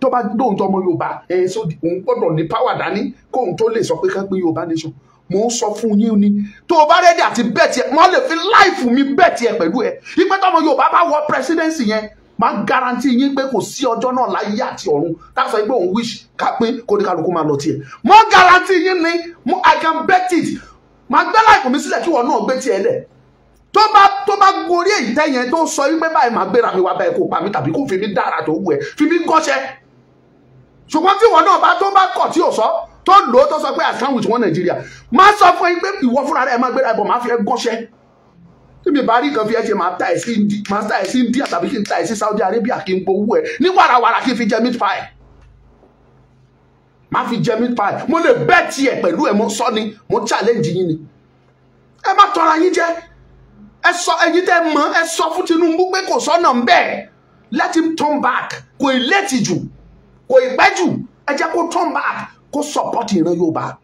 tó bá dóhun tó ọmọ Yorùbá ẹ̀ sọ òun gbọ́dọ̀ ní power dání kóhun tó lè sọ pé ká pé Yorùbá nation. Mo ń sọ fún yín ni, tó o bá rẹ́dí àti bẹ́ẹ̀ tiẹ̀, wọ́n lè fi láìfù mi bẹ́ẹ̀ tiẹ̀ pẹ̀lú ẹ̀ ìpẹ́ tọmọ Yorùbá bá wọ presidency yẹn, máa guarantee yín pé kò sí ọjọ́ náà láyé àti ọ̀run tá a sọ pé òun wish ká pé kó ní kálukú máa lọ tiẹ̀. Mo guarantee yín ni, I can bet it. Máa gbé láìpù mi sílẹ̀ kí wọ́n náà gbé tiẹ̀ lẹ̀. Tó bá gorí èyí tẹ́yẹn tó sọ wípé báyìí máa gbéra mi wá báyìí, kó pa mí tàbí kó fi mí dára tó wù ẹ́, fi mí gọ́ṣẹ́. Ṣùgbọ́n tí wọ́n náà bá tó bá kọ̀ tí ò sọ tó lò ó tó sọ pé I stand with one Nigeria, máa sọ fún yín pé ìwọ fúnra rẹ̀ máa gbéra ẹ̀bọ̀, máa fi ẹ́ gọ́ṣẹ́. Tí mi bá rí kan fi ẹ ṣe, máa ta ẹ̀ sí India tàbí kí n ta ẹ̀ sí Saudi Arabia kí n gbowó ẹ̀ ní wàràwàrà kí n fi jẹ meat pie. Máa fi jẹ meat pie. Mo lè bẹ́ẹ̀ tiẹ̀ pẹ̀lú ẹ̀, mo sọ ni, mo challenge yín ni. Ẹ má tọra yín jẹ. Ẹ sọ ẹyin tẹ́ mọ̀, ẹ sọ fún Tinubu pé kò sọ́nà ń bẹ̀. Let him turn back. Kò ì létí jù, kò ì pẹ́ jù. Ẹ jẹ́ kó turn back, kó support ìran Yorùbá.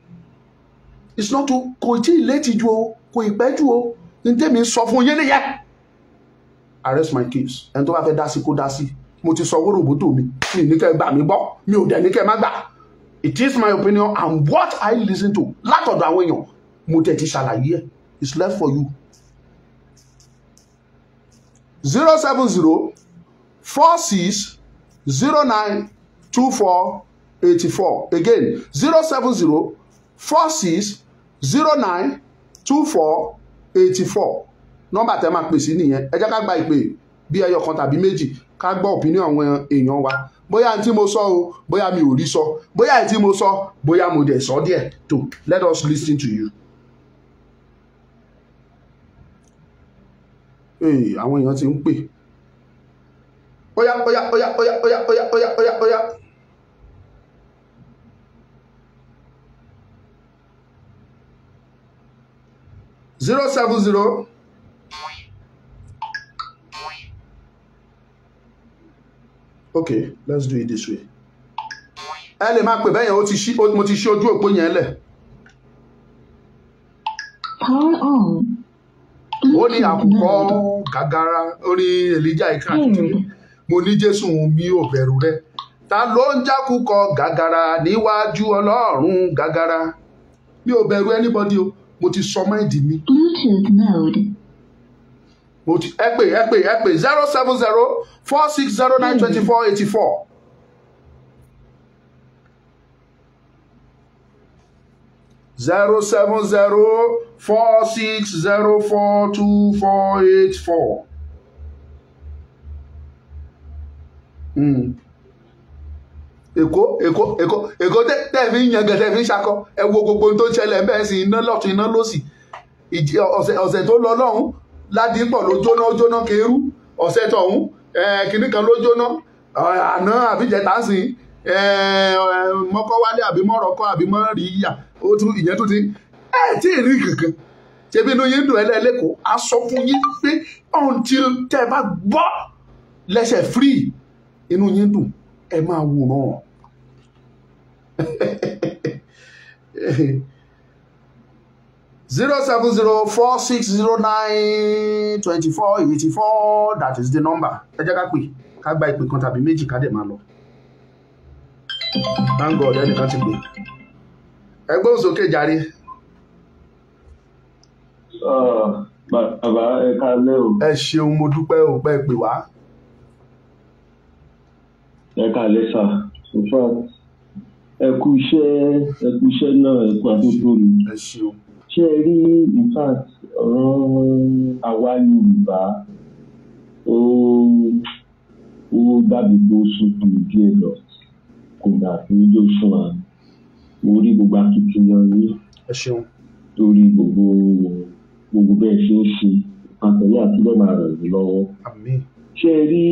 It's not too, kò tí ì létí jù o, kò ì pẹ́ jù o. Ní tèmi sọ fún yín nìyẹn. Arrest my case. Ẹni tó bá fẹ́ dá sí kó dá sí. Mo ti sọ wóróbótò mi. Mi ní kẹ́ gbà mí gbọ́. Mi ò dẹ̀ ní kẹ́ má gbà. It is my opinion and what I listen to látọ̀dọ̀ àwọn èèyàn. Mo tẹ̀ ti ṣàlàyé ẹ̀. It's left for you. 070 46 09 24 84. Again, 070 46 09 24 84. Nọ́mbà tẹ́ máa pè sí nìyẹn. Ẹ jẹ́ ká gba ìpè bí ẹyọ kan tàbí méjì, ká gbọ́ opinion àwọn èèyàn wa. Bóyá n tí mo sọ o, bóyá mi ò rí sọ, bóyá n tí mo sọ, bóyá mo dẹ̀ sọ díẹ̀ tó. Let us listen to you. Ee, àwọn èèyàn ti ń pè. Óyá óyá óyá óyá óyá óyá óyá óyá óyá. 070 Okay, let's do it this way. Ẹ lè máa pè bẹ́yẹn, ó ti ṣí, mo ti ṣí ojú òpó yẹn lẹ̀. Power on. Ó ní àkùkọ gàgàrà, ó ní Elijah Ikra. Mo ní Jésù mi ò bẹ̀rù rẹ. Ta ló ń jákùkọ gàgàrà níwájú Ọlọ́run gàgàrà? Mi ò bẹ̀rù anybody o. Mo ti sọ máìdì mi. Bluetooth mode. Mo ti ẹ pè ẹ pè ẹ pè 070 46 09 24 84. 070 46 04 24 84. Èkó Èkó Èkó Èkó tẹ́ fi ń yangàn, tẹ́ fi ń ṣakọ. Ẹ wo gbogbo ohun tó ń ṣẹlẹ̀ bẹ́ẹ̀ sí, iná lọ́tún iná lósì. Ọ̀sẹ̀ tó lọ lọ́hùn Ládìpọ̀ ló jóná, ó jóná kéérú. Ọ̀sẹ̀ tọ̀hún kìnnì kan ló jóná. Àná àbíjẹta sí mọ́kọ́wálé àbí mọ́rọ̀kọ́ àbí mọ́ríyà, ìyẹn tó ti ẹ̀ tí ì rí kankan. Ṣebí inú yín dùn ẹlẹ́lẹ́kọ̀ọ́. A sọ fún yín pé until tẹ́ ẹ bá gbọ́ lẹ́sẹ̀ free, inú yín dùn, ẹ máa wòran. 070 46 09 24 84, that is the number. Ẹ jẹ́ ká pè, ká gba ìpè kan tàbí méjì ká dẹ̀ máa lọ. Thank God ẹnìkan ti pè. Ẹ gbóhùn sókè jàre. Bàbá ẹ káalẹ́ o. Ẹ ṣeun, mo dúpẹ́ o pẹ́ pè wá. Ẹ káalẹ́ sà. In fact, Ẹ kú iṣẹ́, ẹ kú iṣẹ́ náà, ẹ kú àdókò mi. Ẹ ṣeun. Ṣé ẹ rí, in fact, ọ̀rọ̀ àwa Yorùbá ó dàbí pé ó sún mi díẹ̀ lọ, kò dà fún ijó sún wa. Mo rí gbogbo akitiyan yín. Ẹ ṣeun. Lórí gbogbo bẹ́ẹ̀ ṣe ń ṣe, àtẹ̀yìn àti bẹ́ẹ̀ máa ràn yín lọ́wọ́. Àmín. Ṣé ẹ rí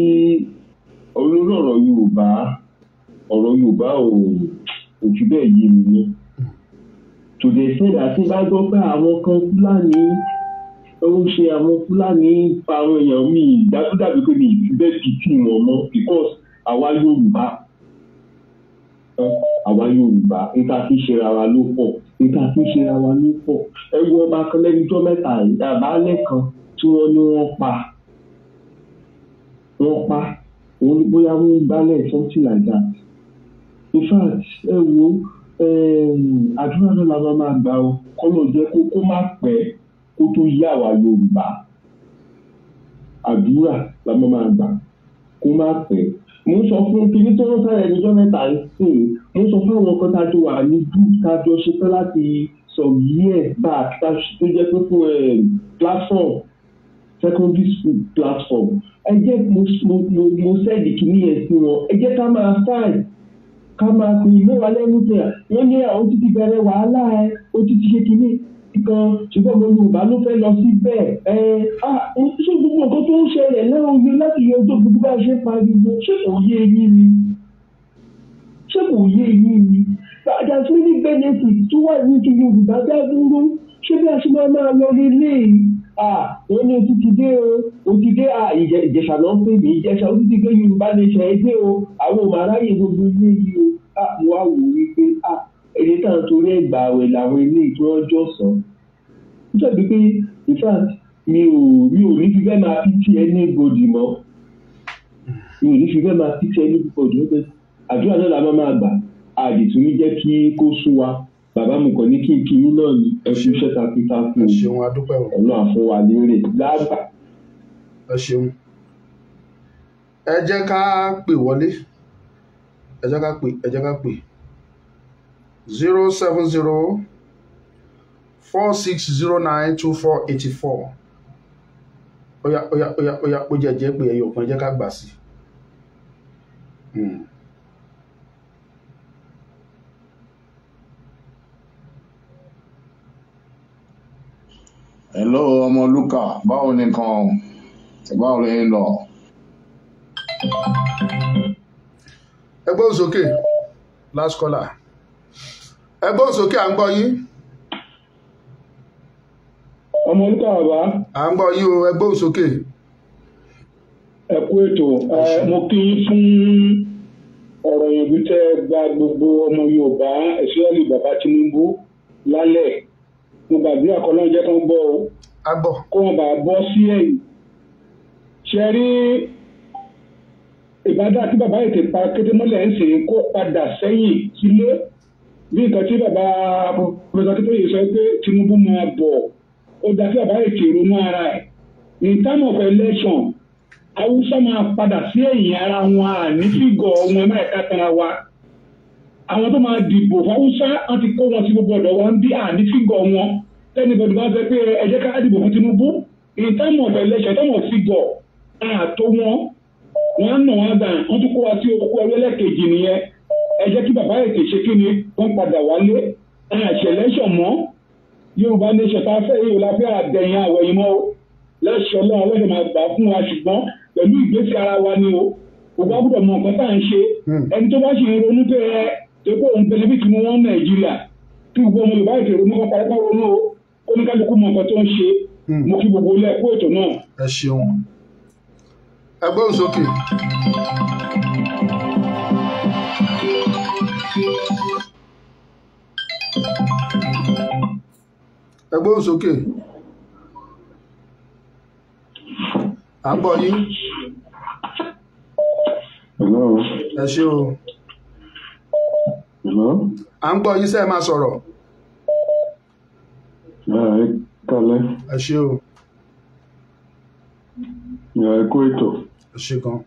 olórí ọ̀rọ̀ Yorùbá, ọ̀rọ̀ Yorùbá ò fi bẹ́ẹ̀ yé mi mọ́. To the extent that tí bá gbọ́ pé àwọn kan Fúlàní ó ń ṣe, àwọn Fúlàní pa àwọn èèyàn mi, dájúdájú pé mi ì fi bẹ́ẹ̀ pìtì wọn mọ́, because àwa Yorùbá níta fi ṣera wa ló pọ̀, níta fi ṣera wa ló pọ̀. Ẹ wo ọba kan lẹ́nu ọjọ́ mẹ́ta yìí, àbálẹ̀ kan tí wọ́n ní wọ́n pa, òun ní bóyá wọ́n gbálẹ̀, something like that. In fact, ẹ wo, àdúrà náà la máa gbà o, kọ́lọ̀ jẹ́ kó má pẹ́ kó tó yá àwa Yorùbá. Àdúrà la máa gbà kó má pẹ́. Mo ń sọ fún kiri tó ń sáré ẹnìjọ́ mẹ́ta sí i, mo ń sọ fún àwọn kan tá a jọ wà ní group tá a jọ ṣetán láti some years back, tó jẹ́ pé fún platform, secondary school platform. Ẹ jẹ́ mo sẹ́ẹ̀dì kìíní yẹn sí wọn, ẹ jẹ́ ká máa fáìn, ká máa pè mẹ́wàá lẹ́nu tẹ̀. Wọ́n ní àwọn títí bẹ̀rẹ̀ wàhálà ẹ̀, ó ti ṣe kìíní kan, ṣùgbọ́n ọmọ Yorùbá ló fẹ́ lọ síbẹ̀. Ẹ ṣé gbogbo nǹkan tó ń ṣẹlẹ̀ lẹ́wọ̀n yìí láti yọ ọjọ́ gbogbo bá ṣe pariwo, ṣé kò yé eyín ni? Ṣé kò yé eyín ni? There's many benefits tó wà ní ti Yorùbá dá dúró. Ṣé bí a ṣe máa lọ lélẹ́yìí? Wọ́n ní o ti dé o, o ti dé. Ìjẹ̀ṣà ló ń pè mí, Ìjẹ̀ṣà, o ti ti gbé Yorùbá nation ẹ dé o, àwọn ò máa ráyè gbogbo ilé yìí o. Mo wá wò wípé ẹni tá à ń torí ẹ̀gbà àwẹ̀ làwọn eléyìí tí wọ́n jọ sàn. Ó dàbí pé in fact mi ò ní fi fẹ́ máa pity anybody mọ́. Mi ò ní fi fẹ́ máa pity anybody mọ́. Àdúrà náà la máa gbà, àdìtú ní jẹ́ kí kó sú wa. Bàbá mi kàn ní kí n kí yín náà ní ẹ fi iṣẹ́ takuntakun. Ẹ ṣeun, adúpẹ́ o. Ọlọ́run á fún wa lérè lágbà. Ẹ ṣeun. Ẹ jẹ́ ká pè wọlé. Ẹ jẹ́ ká pè, ẹ jẹ́ ká pè. 070 4609 2484. Óyá óyá óyá óyá, ó jẹ́ jẹ́ pé ẹyọ kan, ẹ jẹ́ ká gbà sí. Hello, ọmọ Luka, báwo ni nǹkan, báwo lè ń lọ? Ẹ gbóhùn sókè, last caller. Ẹ gbóhùn sókè, à ń gbọ́ yín. Ọmọ Luka bàbá. À ń gbọ́ yín o, ẹ gbóhùn sókè. Ẹ kú ètò, mo kí yín fún ọ̀rọ̀ ìyànjú tẹ́ gba gbogbo ọmọ Yorùbá, especially bàbá Tinubu lálẹ́. Mo gbàdúrà kọ́ lọ́n jẹ́ kán gbọ́ o, kó wọn bá bọ́ sí ẹ̀yìn. Ṣe rí ìbádá tí bàbá ètè pa kété mọ́lẹ̀ ń sìn kó padà sẹ́yìn sílé, bí nǹkan tí bàbá Professor Akíntóyè sọ pé Tinubu máa bọ̀, ó dá kí bàbá ètè ronú ara ẹ̀. In time of election, Haúsá máa padà sí ẹ̀yìn ara wọn, àní fígọ̀ wọn mẹ́ẹ̀ká tanra wa. Àwọn tó máa dìbò fáwùsá wọn ti kó wọn sí gbogbo ọ̀dọ̀ wa ń bí àní fígọ̀ wọn. Tẹ́nibọ̀dì bá fẹ́ pé ẹ jẹ́ ká dìbò fún Tinubu, in time of election, time of figure, àtó wọn, wọn á nà wọn dà, wọn tún kó wa sí oko ẹrú ẹlẹ́kejì nìyẹn. Ẹ jẹ́ kí bàbá ètè ṣe kí ni wọ́n padà wálé, àṣẹ election mọ́. Yorùbá nation tá a fẹ́ yìí la fẹ́ àdẹ̀yìn àwẹ̀yìn mọ́ o. Lẹ́sọ̀ lọ́wọ́ ọlọ́dẹ máa gbà fún wa, ṣùgbọ́n pẹ̀lú ìgbésí ara wa ni o. Ògbà gbọ́dọ̀ mọ nǹkan tá à ń ṣe. Ẹni tó bá ṣì ń ronú pé ẹ tó kó òun benefit mú wọn Nàìjíríà, kí gbogbo ọmọ Yorùbá ètò ìrònú kan parí kọ́ ronú o, kó ní kálukú mọ nǹkan tó ń ṣe. Mo kí gbogbo ilé ẹ̀kọ́ ètò náà. Ẹ ṣeun. Ẹ gbóhùn sókè. Ẹ gbóhùn sókè. À ń gbọ́ yín. Hello. Ẹ ṣé o. Hello. À ń gbọ́ yín, sẹ́ ẹ máa sọ̀rọ̀. Ẹ kálẹ́. Ẹ ṣé o. Ẹ kú ètò. Ẹ ṣé gan.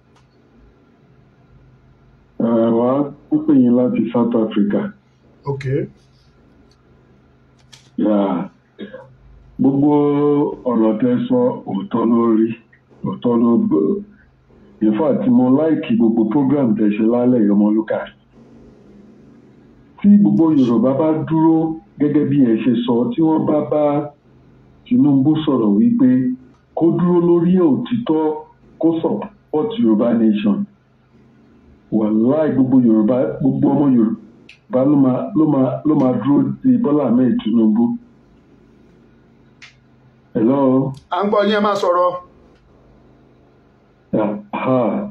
Àwa ń pè yín láti South Africa. Ok. Yeah. Gbogbo ọ̀rọ̀ tẹ́ sọ òótọ́ ló rí, òótọ́ ló bọ̀. In fact, mo like gbogbo program tẹ́ ṣe lálẹ́ yìí, Ọmọlúkà. Tí gbogbo Yorùbá bá dúró gẹ́gẹ́ bí ẹ ṣe sọ, tí wọ́n bá bá Tinubu sọ̀rọ̀ wípé kó dúró lórí òtítọ́, kó support Yorùbá nation. Wàláì, gbogbo Yorùbá, gbogbo ọmọ Yorùbá ló máa dúró ti Bọ́lá Ahmed Tinubu. Hello. À ń gbọ́ yín, ẹ máa sọ̀rọ̀. Aha.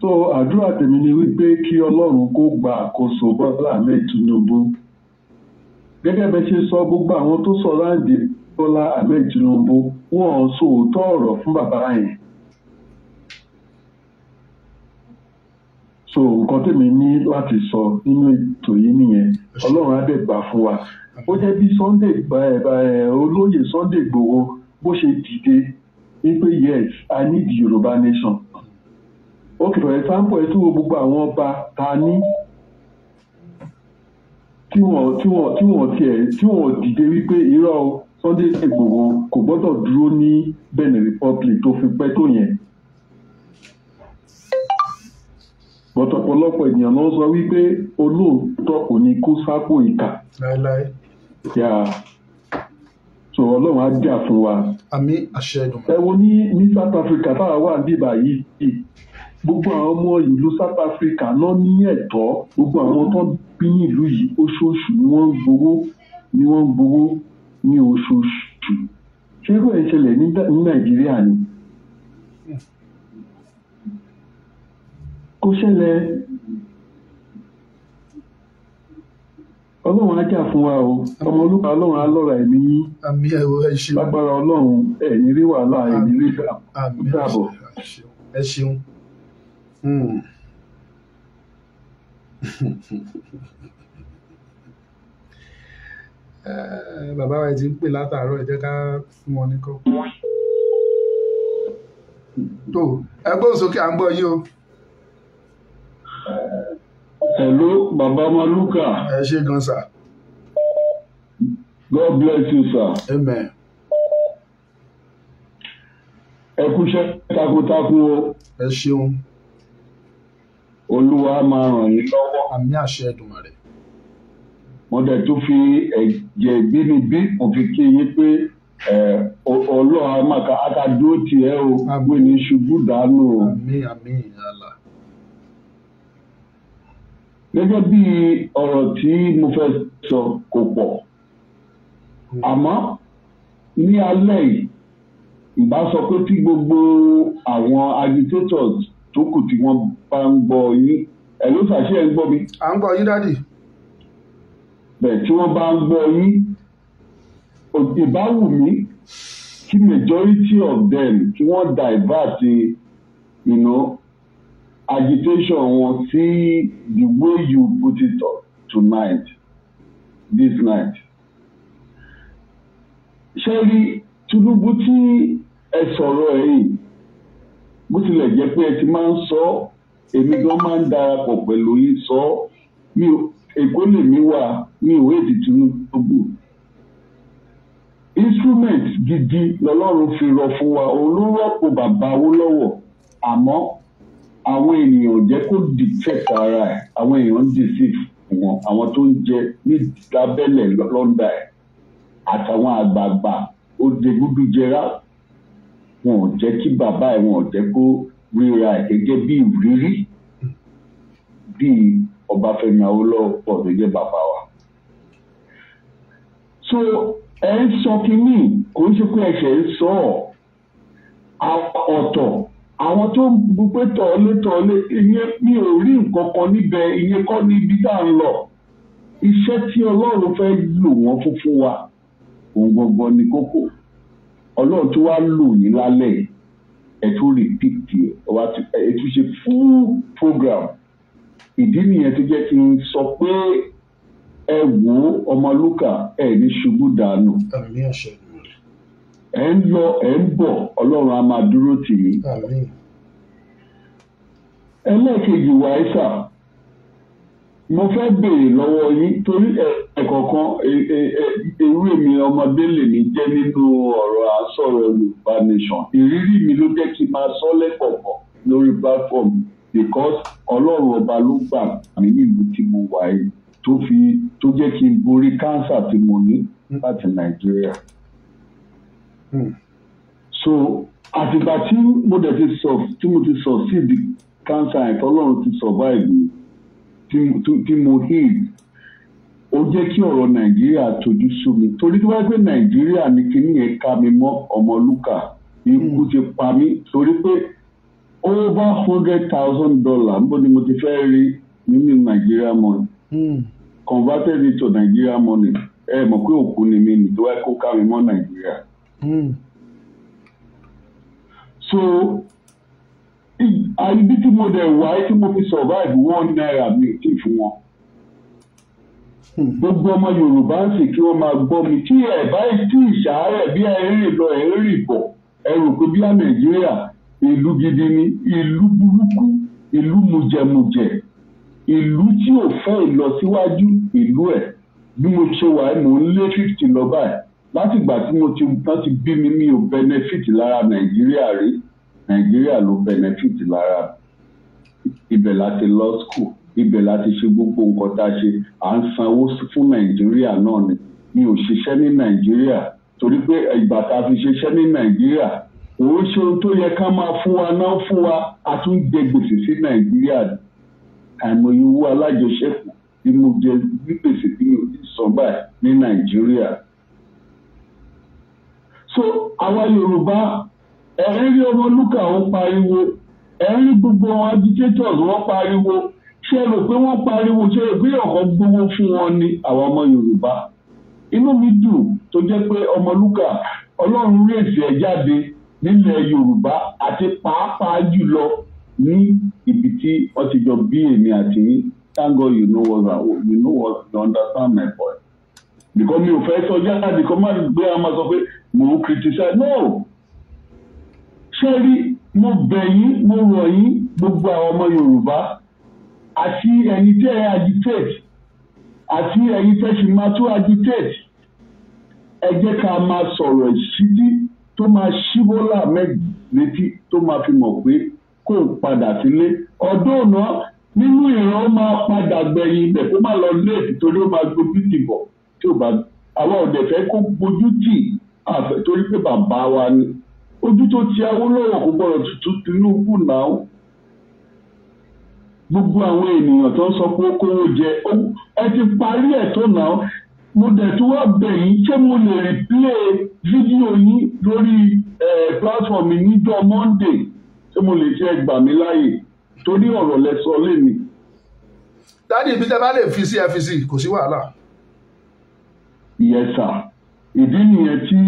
So àdúrà tèmi ni wípé kí Ọlọ́run kó gba àkóso Bọ́lá Ahmed Tinubu. Gẹ́gẹ́ bẹ́ ṣe sọ, gbogbo àwọn tó sọ láǹdì Bọ́lá Ahmed Tinubu, wọ́n sọ òótọ́ ọ̀rọ̀ fún bàbá yẹn. So nǹkan tèmi ní láti sọ nínú ètò yìí nìyẹn. Ọlọ́run á dẹ̀ gbà fún wa. Ó jẹ́ bí Sunday olóyè Sunday Igboho bó ṣe dìde wípé, "Yes, I need the Yorùbá nation." Okay, for example, ẹ tún wo gbogbo àwọn ọba ta ní tí wọ́n tiẹ̀ tí wọ́n dìde wípé irọ́ o, Sunday Igboho kò gbọ́dọ̀ dúró ní Benin Republic tó fi pẹ́ tó yẹn. But ọ̀pọ̀lọpọ̀ ènìyàn ló ń sọ wípé olóòótọ́ kò ní kó sápò ìkà. Láéláé. Yeah. So Ọlọ́run á jà fún wa. Àmín, àṣẹ Èdùmàrè. Ẹ wo ní South Africa táwa wà níbí yìí, gbogbo àwọn ọmọ ìlú South Africa náà ní ẹ̀tọ́. Gbogbo àwọn tó bí ní ìlú yìí, oṣooṣù ni wọ́n ń gbowó, ni wọ́n ń gbowó ní oṣooṣù. Ṣé irú ẹ̀ ń ṣẹlẹ̀ ní Nàìjíríà ni? Kò ṣẹlẹ̀. Ọlọ́run á jà fún wa o, Ọmọlúkà. Ọlọ́run á lọ́ra ẹ̀mí yín. Àmín, ẹ wo, ẹ ṣeun. Lágbára Ọlọ́run, ẹ̀ ní rí wàhálà, ẹ̀ ní rí Àmín. dàbọ̀. Ẹ ṣeun. Bàbá wa ti ń pè látàárọ̀, ẹ jẹ́ ká fún wọn ní kọ́. Tó ẹ gbóhùn sókè, à ń gbọ́ yín o. Hello, Baba Ọmọlúkà. Ẹ ṣé gan, sir. God bless you, sir. Amen. Ẹ kúṣẹ́ takuntakun o. Ẹ ṣeun. Olúwa á máa ràn yín lọ́wọ́. Àmín, àṣẹ Èdùmàrè. Mo dẹ̀ tún fi ẹ̀jẹ̀ ìbínibí mo fi kí yín pé Ọlọ́run á máa ka á dúró tì ẹ́ o, wọ́n ní ṣubú dànù o. Àmín, àmín, Allah. Gẹ́gẹ́ bí ọ̀rọ̀ tí mo fẹ́ sọ kò pọ̀, àmọ́ ní alẹ́ yìí, ìbá sọ pé tí gbogbo àwọn agitators tó kù tí wọ́n bá ń gbọ́ yín ẹ̀ ló ṣàṣẹ ń gbọ́ mi. À ń gbọ́ yín, daddy. Bẹ́ẹ̀, tí wọ́n bá ń gbọ́ yín, ìbá wù mí kí majority of them kí wọ́n divert agitation wọn sí the way you put it tonight, this night. Ṣé rí Tinubu tí ẹ sọ̀rọ̀ ẹ̀ yìí, bó tilẹ̀ jẹ́ pé ẹ ti máa ń sọ ọ́, èmi gan máa ń darapọ̀ pẹ̀lú yín sọ ọ́. Mi ò, Èkó lèmi wà, mi ò hate Tinubu. Instrument gidi lọ́lọ́run fi rọ fún wa, òun ló rọ́pò bàbá Awólọ́wọ̀, àmọ́ àwọn ènìyàn ò jẹ́ kó detect ara ẹ̀. Àwọn èèyàn ń deceive wọn, àwọn tó ń jẹ ní lábẹ́lẹ̀ lọ́ndà ẹ̀ àtàwọn àgbààgbà ó degúdú jẹrá, wọn ò jẹ́ kí bàbá ẹ̀, wọn ò jẹ́ kó ríra ẹ̀ gẹ́gẹ́ bí ìrírí bí Ọbáfẹ́mi Awólọ́wọ̀ tó jẹ́ bàbá wa. So ẹ ń sọ kínní, kò ń ṣe pé ẹsẹ̀ ń sọ ọ́ ọ̀tọ̀. Àwọn tó ń bu pé tọ̀ọ́lé tọ̀ọ́lé, ìyẹn mi ò rí nǹkan kan níbẹ̀. Ìyẹn kọ́ ní ibi tá à ń lọ. Iṣẹ́ tí Ọlọ́run fẹ́ lò wọ́n fún fún wa, òun gbọ̀ngbọ̀n ní kókó. Ọlọ́run tó wá lò yín lálẹ́, ẹ̀ tún repeat ẹ̀ wá, ẹ̀ tún ṣe full program. Ìdí nìyẹn tó jẹ́ kí n sọ pé ẹ wò ó, Ọmọlúkà, ẹ ní ṣubú dànù. Àmín, àṣẹ Èdùmàrè. Ẹ ń lọ, ẹ ń bọ̀, Ọlọ́run á máa dúró tì yín. Àmín. Ẹlẹ́ẹ̀kejì, wàísà Mo fẹ́ béèrè lọ́wọ́ yín torí ẹ̀kọ̀ọ̀kan irú èmi ọmọdé lèmi jẹ́ nínú ọ̀rọ̀ àsọ̀rọ̀ Yorùbá Nation. Ìrírí mi ló jẹ́ kí n máa sọ lẹ́kọ̀ọ̀kan lórí platform because Ọlọ́run ọba ló gbà mí nílùú tí mo wà yìí tó jẹ́ kí n borí kánsà tí mo ní láti Nàìjíríà. So àtìgbà tí mo dẹ̀ ti sọ tí mo ti succeed cancer yẹn tọ́lọ́run ti survive mi tí mo heal, ó jẹ́ kí ọ̀rọ̀ Nàìjíríà tojú sú mi torí tí wọ́n pé Nàìjíríà ní kinní yẹn ká mi mọ́ Ọmọlúkà, ikú ti pa mí torí pé over $100,000 níbo ni mo ti fẹ́ rí nínú Nàìjíríà money, converted into Nigeria money. Ẹ mọ̀ pé òkú ni mi nì tó wáyé kó ká mi mọ́ Nàìjíríà. So ibi tí mo dẹ̀ wá tí mo fi survive ₦1 mi ò tí ì fún wọn. Gbogbo ọmọ Yorùbá ń sì kí wọ́n máa gbọ́ mi tí ẹ̀ bá tí ìṣàárẹ̀ bí ẹ rìn lọ ẹ̀ rìn bọ̀ ẹ rò pé bí i Nàìjíríà ìlú gidi ni, ìlú burúkú, ìlú mujẹmujẹ, ìlú tí ò fẹ́ ìlọsíwájú ìlú ẹ̀. Bí mo ṣe wà mò ń lé 50 lọ báyìí. Látìgbà tí mo ti tán ti bí mi mi ò benefit lára Nàìjíríà rí. Nàìjíríà ló benefit lára. Ibẹ̀ láti law school, ibẹ̀ láti ṣe gbogbo nǹkan tá a ṣe. À ń sanwó fún Nàìjíríà náà ni. Mi ò ṣiṣẹ́ ní Nàìjíríà torí pé ìgbà tá a fi ṣiṣẹ́ ní Nàìjíríà òun ṣe ohun tó yẹ ká máa fún wa náà fún wa, a tún jẹ gbèsè sí Nàìjíríà. Àìmọye owó alájọṣepọ̀ tí mo jẹ gbèsè tí mi ò ti san báyìí ní Nàìjíríà. So àwa Yorùbá ẹ ń rí Ọmọlúkà ó pariwo, ẹ ń rí gbogbo àwọn agitators wọ́n pariwo. Ṣé ẹ rò pé wọ́n pariwo? Ṣé ẹ rò pé ọ̀kan gbowó fún wọn ni àwa ọmọ Yorùbá? Inú mi dùn tó jẹ́ pé Ọmọlúkà Ọlọ́run rèsì ẹ̀ jáde nílẹ̀ Yorùbá àti pàápàá jùlọ ní ibi tí wọ́n ti jọ bí èmi àti yín. Thank God you know what you understand my point. Because mi ò fẹ́ sọ jáde kó má gbé a máa sọ pé mò ń criticize. No! Ṣé rí, mo bẹ̀ yín, mo rọ̀ yín gbogbo àwọn ọmọ Yorùbá àti ẹ̀yin tẹ́ ẹ agitate àti ẹ̀yin tẹ́ ṣì máa tún agitate, ẹ jẹ́ ká máa sọ̀rọ̀ ìṣítí tó máa ṣí Bọ́lá Ahmed létí tó máa fi mọ̀ pé kó padà sílé. Ọdún ọ̀nà nínú ìran ó máa padà gbẹ̀yìn ibẹ̀ kó má lọ léètì torí ó máa gbójú tì bọ̀ tí ò bá àwa ò dẹ̀ fẹ́ kó gbójú tì àfẹ́ torí pé bàbá wa ni. Ojú tó ti Awólọ́wọ̀ kò gbọ́dọ̀ tuntun Tinubu náà. Gbogbo àwọn ènìyàn tó ń sọ pé ó kówó jẹ ẹ ti parí ẹ̀ tó náà. Mo dẹ̀ tún wá bẹ̀ yín, ṣé mo lè replay fídíò yín lórí platform mi níjọ́ Monday? Ṣé mo lè ṣe gbà mí láàyè torí ọ̀rọ̀ lẹ sọ lémi. Dádì, ibi tẹ́ bá lè fi sí ẹ fi sí, kò sí wàhálà. Yes sir. Ìdí nìyẹn tí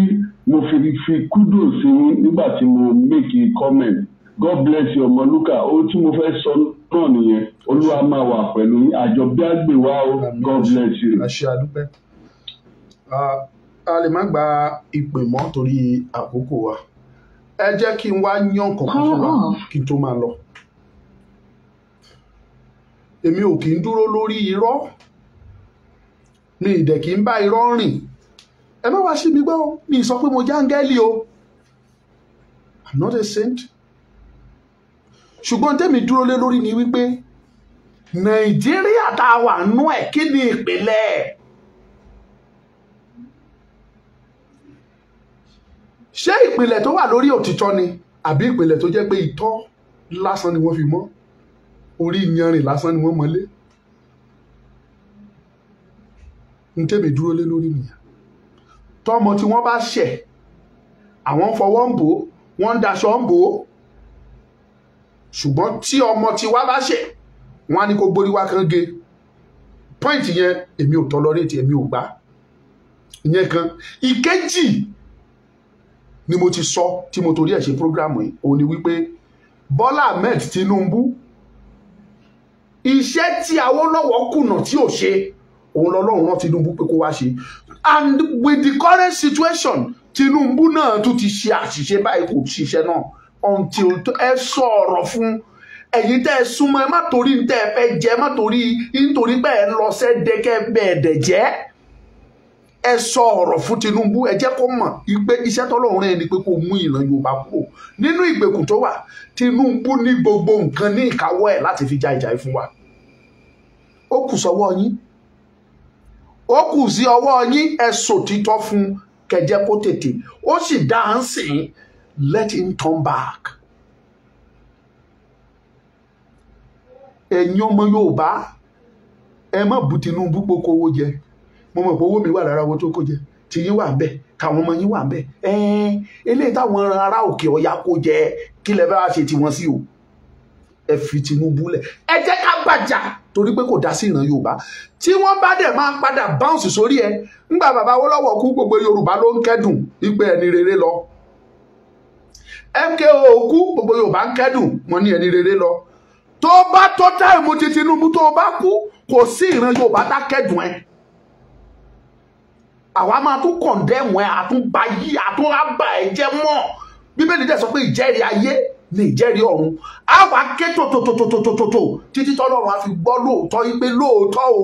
mo fi kudos sí yín nígbà tí mo make a comment. God bless you Ọmọlúkà. Ohun tí mo fẹ́ sọ náà nìyẹn. Olúwa máa wà pẹ̀lú yín. Àjọ bí àgbè wá o. God bless you. Àṣẹ àdúpẹ́. A lè má gba ìpè mọ́ torí àkókò wa. Ẹ jẹ́ kí n wá yán kankan fún wa kí n tó máa lọ. Èmi ò kì í dúró lórí irọ́. Mi ì dẹ̀ kì í bá irọ́ rìn. Ẹ má wá sí mi gbọ́, mi sọ pé mo jẹ́ áńgẹ́lì o. I'm not a saint. Ṣùgbọ́n tẹ́mi dúró lé lórí ni wípé Nàìjíríà tá a wà nú ẹ̀, kí ni ìpìlẹ̀ ẹ̀? Ṣé ìpìlẹ̀ tó wà lórí òtítọ́ ni àbí ìpìlẹ̀ tó jẹ́ pé ìtọ́ lásán ni wọ́n fi mọ́, orí iyanrìn lásán ni wọ́n mọ́lé? N tẹ́mi dúró lé lórí nìyẹn. Tọ́mọ tí wọ́n bá ṣẹ̀, àwọn fọwọ́ ń bò ó, wọ́n ń daṣọ ń bò ó. Ṣùgbọ́n tí ọmọ tí wá bá ṣẹ̀, wọ́n á ní kó gbórí wá kán ge. Pọ́ìntì yẹn èmi ò tọ́lọ́rẹ́tì, èmi ò gbà. Ìyẹn kan. Ìkejì ni mo ti sọ tí mo torí ẹ̀ ṣe prógrámù yìí, òun ni wípé Bọ́lá Ahmed Tinubu, iṣẹ́ tí Awólọ́wọ̀ kùnà tí ò ṣe, òun lọ́lọ́run rán Tinubu pé kó wá ṣe. And with the current situation, Tinubu náà tún ti ṣe àṣìṣe báyìí, kò ṣiṣẹ́ náà until ẹ sọ̀rọ̀ fún. Ẹ̀yin tẹ́ ẹ súnmọ́, ẹ má torí tẹ́ ẹ fẹ́ jẹ, ẹ má torí nítorí pé ẹ lọ sẹ́dẹ̀kẹ́ bẹ́ẹ̀ dẹ̀ jẹ́. Ẹ sọ ọ̀rọ̀ fún Tinubu, ẹ jẹ́ kó mọ̀ pé iṣẹ́ tọ́lọ́run rẹ̀ ni pé kó mú ìran Yorùbá kúrò nínú ìgbèkùn tó wà. Tinubu ní gbogbo nǹkan ní ìkáwọ́ ẹ̀ láti fi ja ìjà yìí fún wa. Ó kù sọ́wọ́ yín, ó kù sí ọwọ́ yín. Ẹ sòtítọ́ fún kẹjẹ́ kó tètè ó sì dá à ń sìn. Let him turn back. Ẹ̀yin ọmọ Yorùbá, ẹ má bu Tinubu pé kó owó jẹ. Mo mọ̀ pé owó mi wà lára owó tó kó jẹ, tiyín wà ń bẹ̀, káwọn ọmọ yín wà ń bẹ̀. Ẹ̀ẹ́n eléyìí táwọn ará òkè ọ̀yà kó jẹ, kí lẹ bá wá ṣe tiwọn sí o? Ẹ fi Tinubu lẹ̀, ẹ jẹ́ ká gbàjà torí pé kò dá sí ìran Yorùbá. Tí wọ́n bá dẹ̀ máa padà bounce sórí ẹ ńgbà bàbá Awólọ́wọ̀ kú, gbogbo Yorùbá ló ń kẹ́dùn wípé ẹni rere lọ. MKO kú, gbogbo Yorùbá ń kẹ́dùn, wọ́n ní ẹni rere lọ. Tó bá tó táìmù ti Tinubu, tó bá kú, kò sí ìran Yorùbá tá kẹ́dùn ẹ. Àwa máa tún kọ̀ndẹ́mù ẹ, àtúnba yí, àtúnrábà ẹ jẹ́ mọ́. Bíbélì dẹ̀ sọ pé ìjẹ́rìí ayé ni ìjẹ́rìí ọ̀run. Àwa ké tòtòtòtòtòtò títí tọ́lọ́run á fi gbọ́ lóòótọ́ yí pé lóòótọ́ o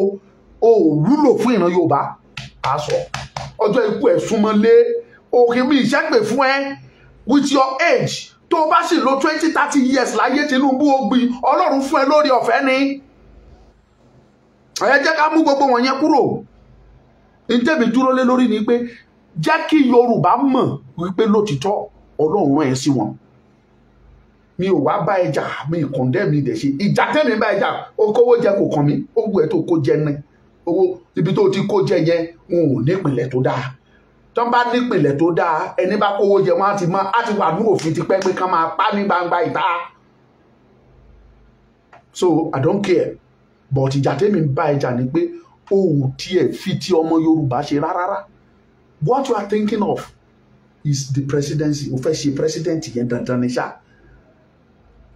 ò wúlò fún ìran Yorùbá. A sọ ọjọ́ ikú ẹ̀ súnmọ́lé òkè mi ìṣẹ́pè fún ẹ with your age. Tó o bá sì lo 20-30 years láyé, Tinubu ó gbin Ọlọ́run fún ẹ lórí ọ̀fẹ́ ni. Ẹ jẹ́ ká mú gbogbo wọn yẹn kúrò. Ntẹ́mi dúró lé lórí ni pé jẹ́ kí Yorùbá mọ̀ wípé lótìtọ́ Ọlọ́run rán ẹ sí wọn. Mi ò wá bá ẹja, mi kọ̀ndẹ́ mi dẹ̀ ṣe ìjà tẹ́mi bá ẹja. Ó kówó jẹ kò kàn mí, ó wù ẹ́ tó kó jẹ ní owó ibi tó ti kó jẹ yẹn, wọn ò nípìnlẹ̀ tó dáa. Tọ́ bá nípìnlẹ̀ tó dáa, ẹni bá kówó jẹ wọn á ti máa á ti wà ní òfin tipẹ́ pé ká máa pa ní gbangba ìta. So I don't care, but ìjà tẹ́mi bá ẹja ni pé o ò tiẹ̀ fi ti ọmọ Yorùbá ṣe rárá. What you are thinking of is the presidency. O fẹ́ ṣe president yẹn dandan ni ṣá.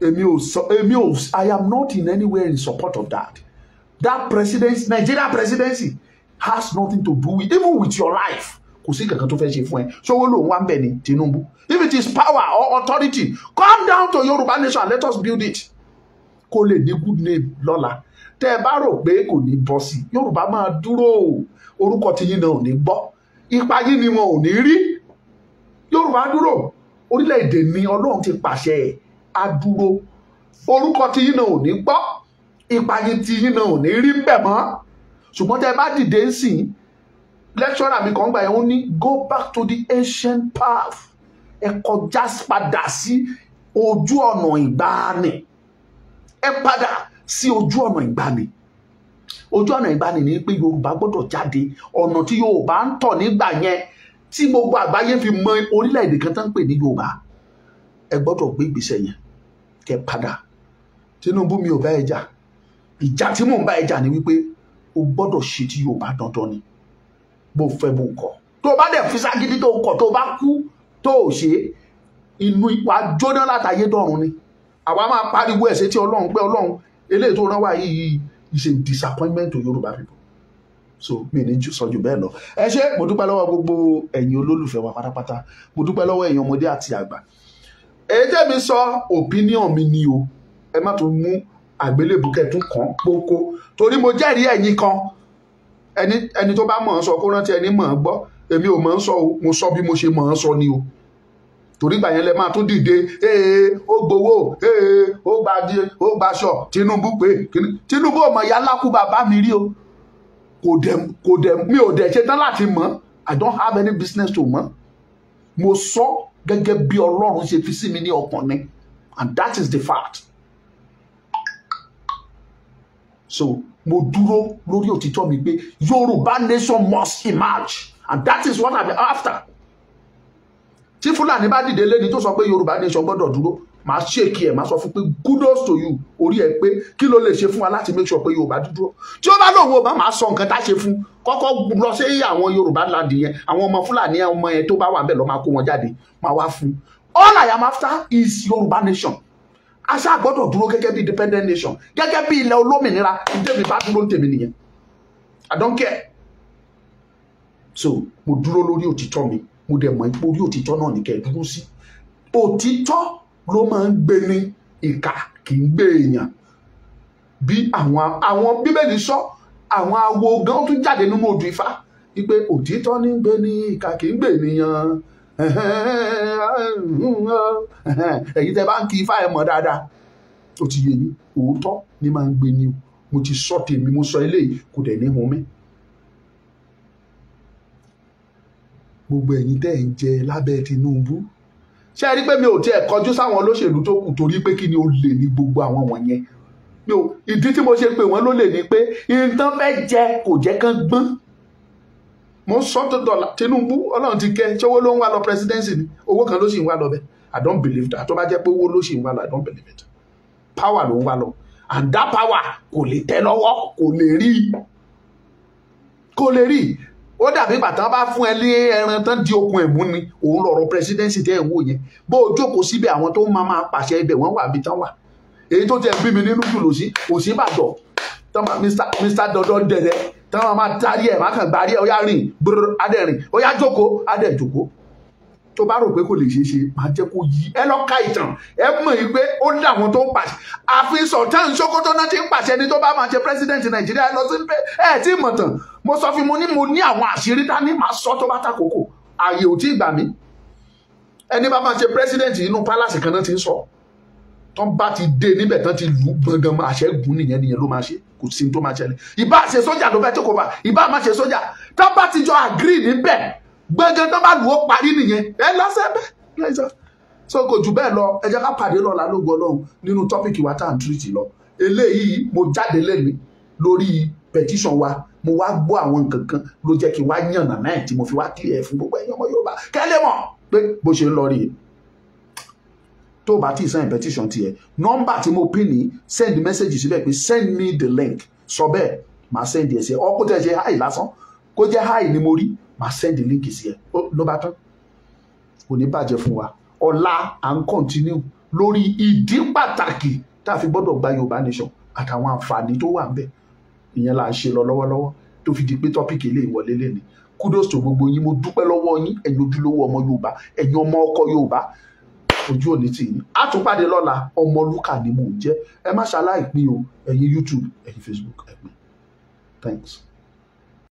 Èmi ò sọ, èmi ò, I am not in anywhere in support of that presidency. Nigeria presidency has nothing to do with, even with your life. Kò sí kankan tó fẹ́ ṣe fún ẹ. Ṣówó lòun wá ń bẹ̀ ni, Tinubu? If it is power or authority, come down to Yorùbá nation and let us build it, kó lè ní good name lọ́la. Tẹ́ ẹ bá rò pé kò ní bọ́ sí, Yorùbá máa dúró. Orúkọ tiyín náà ò ní gbọ́, ipa yín ni wọn ò ní rí. Yorùbá dúró, orílẹ̀-èdè ni Ọlọ́run ti pàṣẹ ẹ̀ á dúró. Orúkọ tiyín náà ò ní gbọ́, ipa yín tiyín náà ò ní rí ń bẹ̀ mọ́. Ṣùgbọ́n tẹ́ ẹ bá dìde ń sìn, lecturer mi kan gbà yẹn, ó ní go back to the ancient path. Ẹ kọjá padà sí ojú ọ̀nà ìgbàanì. Ẹ padà sí ojú ọ̀nà ìgbàanì. Ojú ọ̀nà ìgbàanì ni pé Yorùbá gbọ́dọ̀ jáde. Ọ̀nà tí Yorùbá ń tọ̀ nígbà yẹn tí gbogbo àgbáyé fi mọ orílẹ̀-èdè kan tó ń pè ní Yorùbá, ẹ gbọ́dọ̀ gbé ìgbésẹ̀ yẹn kẹ́ padà. Tinubu, mi ò bá ẹ jà. Ìjà tí mò ń bá ẹ jà ni wípé o gbọ́dọ̀ ṣe ti Yorùbá dandan ni, bó fẹ́ bó kọ̀. Tó o bá dẹ̀ fi ságídí tó kọ̀, tó o bá kú tó o ṣe, inú wa jóná látàyé dọ̀run ni. Àwa máa pariwo ẹ̀ sétí Ọlọ́run pé Ọlọ́run, eléyìí tó rán wá yìí is a disappointment to Yorùbá people. So mi ní sọ jù bẹ́ẹ̀ lọ. Ẹ ṣé, mo dúpẹ́ lọ́wọ́ gbogbo ẹ̀yin olólùfẹ́ wa pátápátá. Mo dúpẹ́ lọ́wọ́ ẹ̀yin ọmọdé àti àgbà. Èyí tẹ́mi sọ, opinion mi ni o. Ẹ má tún mú àgbélébùú kẹtún kàn pókó, torí mo jẹ́rìí ẹ̀yin kan. Ẹni tó bá mọ̀ ọ́n sọ kó rántí ẹni mọ̀ ọ́n gbọ́. Èmi ò mọ̀ ọ́n sọ o, mo sọ bí mo ṣe mọ̀ ọ́n sọ ni o. Torí gbà yẹn lẹ máa tún dìde, ee ó gbowó, ee ó gba di, ó gbaṣọ. Tinubu pé Tinubu ò mọ̀ ya lákú bàbá mi rí o. Kò dẹ̀ mi ò dẹ̀ ṣe tán láti mọ̀. I don't have any business to mọ̀. Mo sọ gẹ́gẹ́ bí Ọlọ́run ṣe fi sí mi ní ọkàn ni, and that is the fact. So mo dúró lórí òtítọ́ mi pé Yorùbá nation must emerge, and that is what I'm after. Tí Fúlàní bá dìde lẹ́ni tó sọ pé Yorùbá nation gbọ́dọ̀ dúró, màá ṣèkì ẹ̀, màá sọ fún pé kudos to you, orí ẹ pé. Kí ló lè ṣe fún wa láti make sure pé Yorùbá dúró? Tí ó bá lóun ò bá, máa sọ nǹkan tá a ṣe fún. Kọ́kọ́ lọ sí àwọn Yorùbá land yẹn, àwọn ọmọ Fúlàní ọmọ yẹn tó bá wà bẹ́ẹ̀ lọ, máa kó wọn jáde, máa wá fún. All I am after is Yorùbá nation. Aṣá gbọ́dọ̀ dúró gẹ́gẹ́ bí independent nation, gẹ́gẹ́ bí ilẹ̀ olómìnira. Tèmi bá dúró tèmi nìyẹn, I don't care. So mo dúró lórí òtítọ́ mi, mo dẹ̀ mọ̀ pé orí òtítọ́ náà ní kẹ́ ẹ dúró sí. Òtítọ́ ló máa ń gbé ní ìkà. kì í gbé èèyàn. Bí àwọn Bíbélì sọ, àwọn awo gan tún jáde nínú odù Ifá wípé òtítọ́ ní gbé ní ìkà kì í gbé ènìyàn. Ẹ̀yin tẹ́ bá ń kí Ifá ẹ̀ mọ̀ dáadáa, ó ti yé yín, òótọ́ ní máa ń gbé ní o. Mo ti sọ tèmi, mo sọ eléyìí, kò dẹ̀ ní hun mí. Gbogbo ẹ̀yin tẹ́ ẹ̀ ń jẹ lábẹ́ Tinubu, ṣé ẹ rí pé mi ò tiẹ̀ kọjú sáwọn olóṣèlú tó kù torí pé kí ni ó lè ní gbogbo àwọn wọ̀nyẹn. Mi ò, ìdí tí mo ṣe pé wọ́n ló lè ní pé nǹkan fẹ́ jẹ kò jẹ́ kán gbọ́n. Mo sọ tó dọ̀là Tinubu, Ọlọ́run ti kẹ́, ṣé owó ló ń wá lọ presidency ni? Owó kan ló sì ń wá lọ bẹ́ẹ̀. I don't believe that. Tó bá jẹ́ pé owó ló sì ń wá lọ, I don't believe it. Power ló ń wá lọ, and that power kò lè tẹ́ lọ́wọ́, kò lè rí, kò lè rí. Ó dàbí ìgbà tán bá fún ẹ ní ẹran tán di okùn ẹ̀mú ni. Òun lọ̀rọ̀ presidency tẹ́ ẹ̀ ń wò yẹn. Bó o jókòó síbẹ̀, àwọn tó máa máa pàṣẹ ibẹ̀ wọ́n wà bí tán wà. Èyí tó tiẹ̀ bí mi nínú jù lòsí Òsínbàjò tán máa Mr Dandan dẹ̀dẹ̀ tán máa máa tarí ẹ̀, má kàn gbárí ẹ̀, ó yá rìn brr adẹ̀ rìn, ó yá jókòó adẹ̀ jókòó. Tó bá rò pé kò lè ṣeé ṣe, máa jẹ́ kó yí ẹ lọ ka ìtàn, ẹ mọ̀ yìí pé ó ní àwọn tó ń pàṣẹ. Àfi Sultan Sokoto náà ti ń pàṣẹ ní tó bá máa ṣe president Nàìjíríà. Ẹ lọ sí pé ẹ tí mọ̀ tàn. Mo sọ fún mo ní mo ní àwọn àṣírí dání, máa sọ tó bá tàkókò, ààyè ò tí ì gbà mí. Ẹni bá máa ṣe president inú palace kan náà ti ń sọ, tán bá ti dé níbẹ̀ tán ti lù gbọ̀ngàn àṣẹgùn nìyẹn, nìyẹn ló máa ṣe, kò sí tó máa ṣẹlẹ̀. Ìbá ṣe sójà ló fẹ́ tó kò bá, ìbá má ṣe sójà, tán bá ti jọ agree níbẹ̀ gbọ̀ngàn tán bá lù ó parí nìyẹn. Ẹ lọ́sẹ̀ bẹ́ẹ̀. So kò jù bẹ́ẹ̀ lọ. Ẹ jẹ́ ká pàdé lọ́la lógo Ọlọ́run nínú tọ́pìkì wa tá à ń tírìtì lọ. Eléyìí mo jáde lẹ́nu lórí petition wa, mo wá gbọ́ àwọn nǹkan kan ló jẹ́ kí n wá yànnà náà tí mo fi wá clear fún gbogbo ẹ̀yin ọmọ Yorùbá kẹ́lẹ́ mọ̀ pé bó ṣe ń lọ rèé. Tó o bá ti sign petition tiẹ̀, nọ́mbà tí mo pín ní, send message síbẹ̀ pé send me the link, sọ bẹ́ẹ̀, màá send ẹ̀ sí ẹ. Ọ kó tẹ̀ ṣe hi lásán, kó jẹ́ hi ni mo rí, màá send link sí ẹ, ló bá tán. Kò ní bàjẹ́ fún wa. Ọ̀la à ń continue lórí ìdí pàtàkì tá a fi gbọ́dọ̀ gba Yorùbá nation àtàwọn àǹfààní tó wà ńbẹ̀. Ìyẹn là ń ṣe lọ lọ́wọ́lọ́wọ́ tó fi di pé tọ́pìkì ilé ìwọlé lẹ́ni. Kudos to gbogbo yín, mo dúpẹ́ lọ́wọ́ yín, ẹ̀yin ojúlówó ọmọ Yorùbá, ẹ̀yin ọmọ ọkọ Yorùbá, ojú òní tì yín. A tún pàdé lọ́la. Ọmọlúkà ni mò ń jẹ́. Ẹ má ṣaláì pín o, ẹ̀yin YouTube, ẹ̀yin Facebook, ẹ pín. Thanks.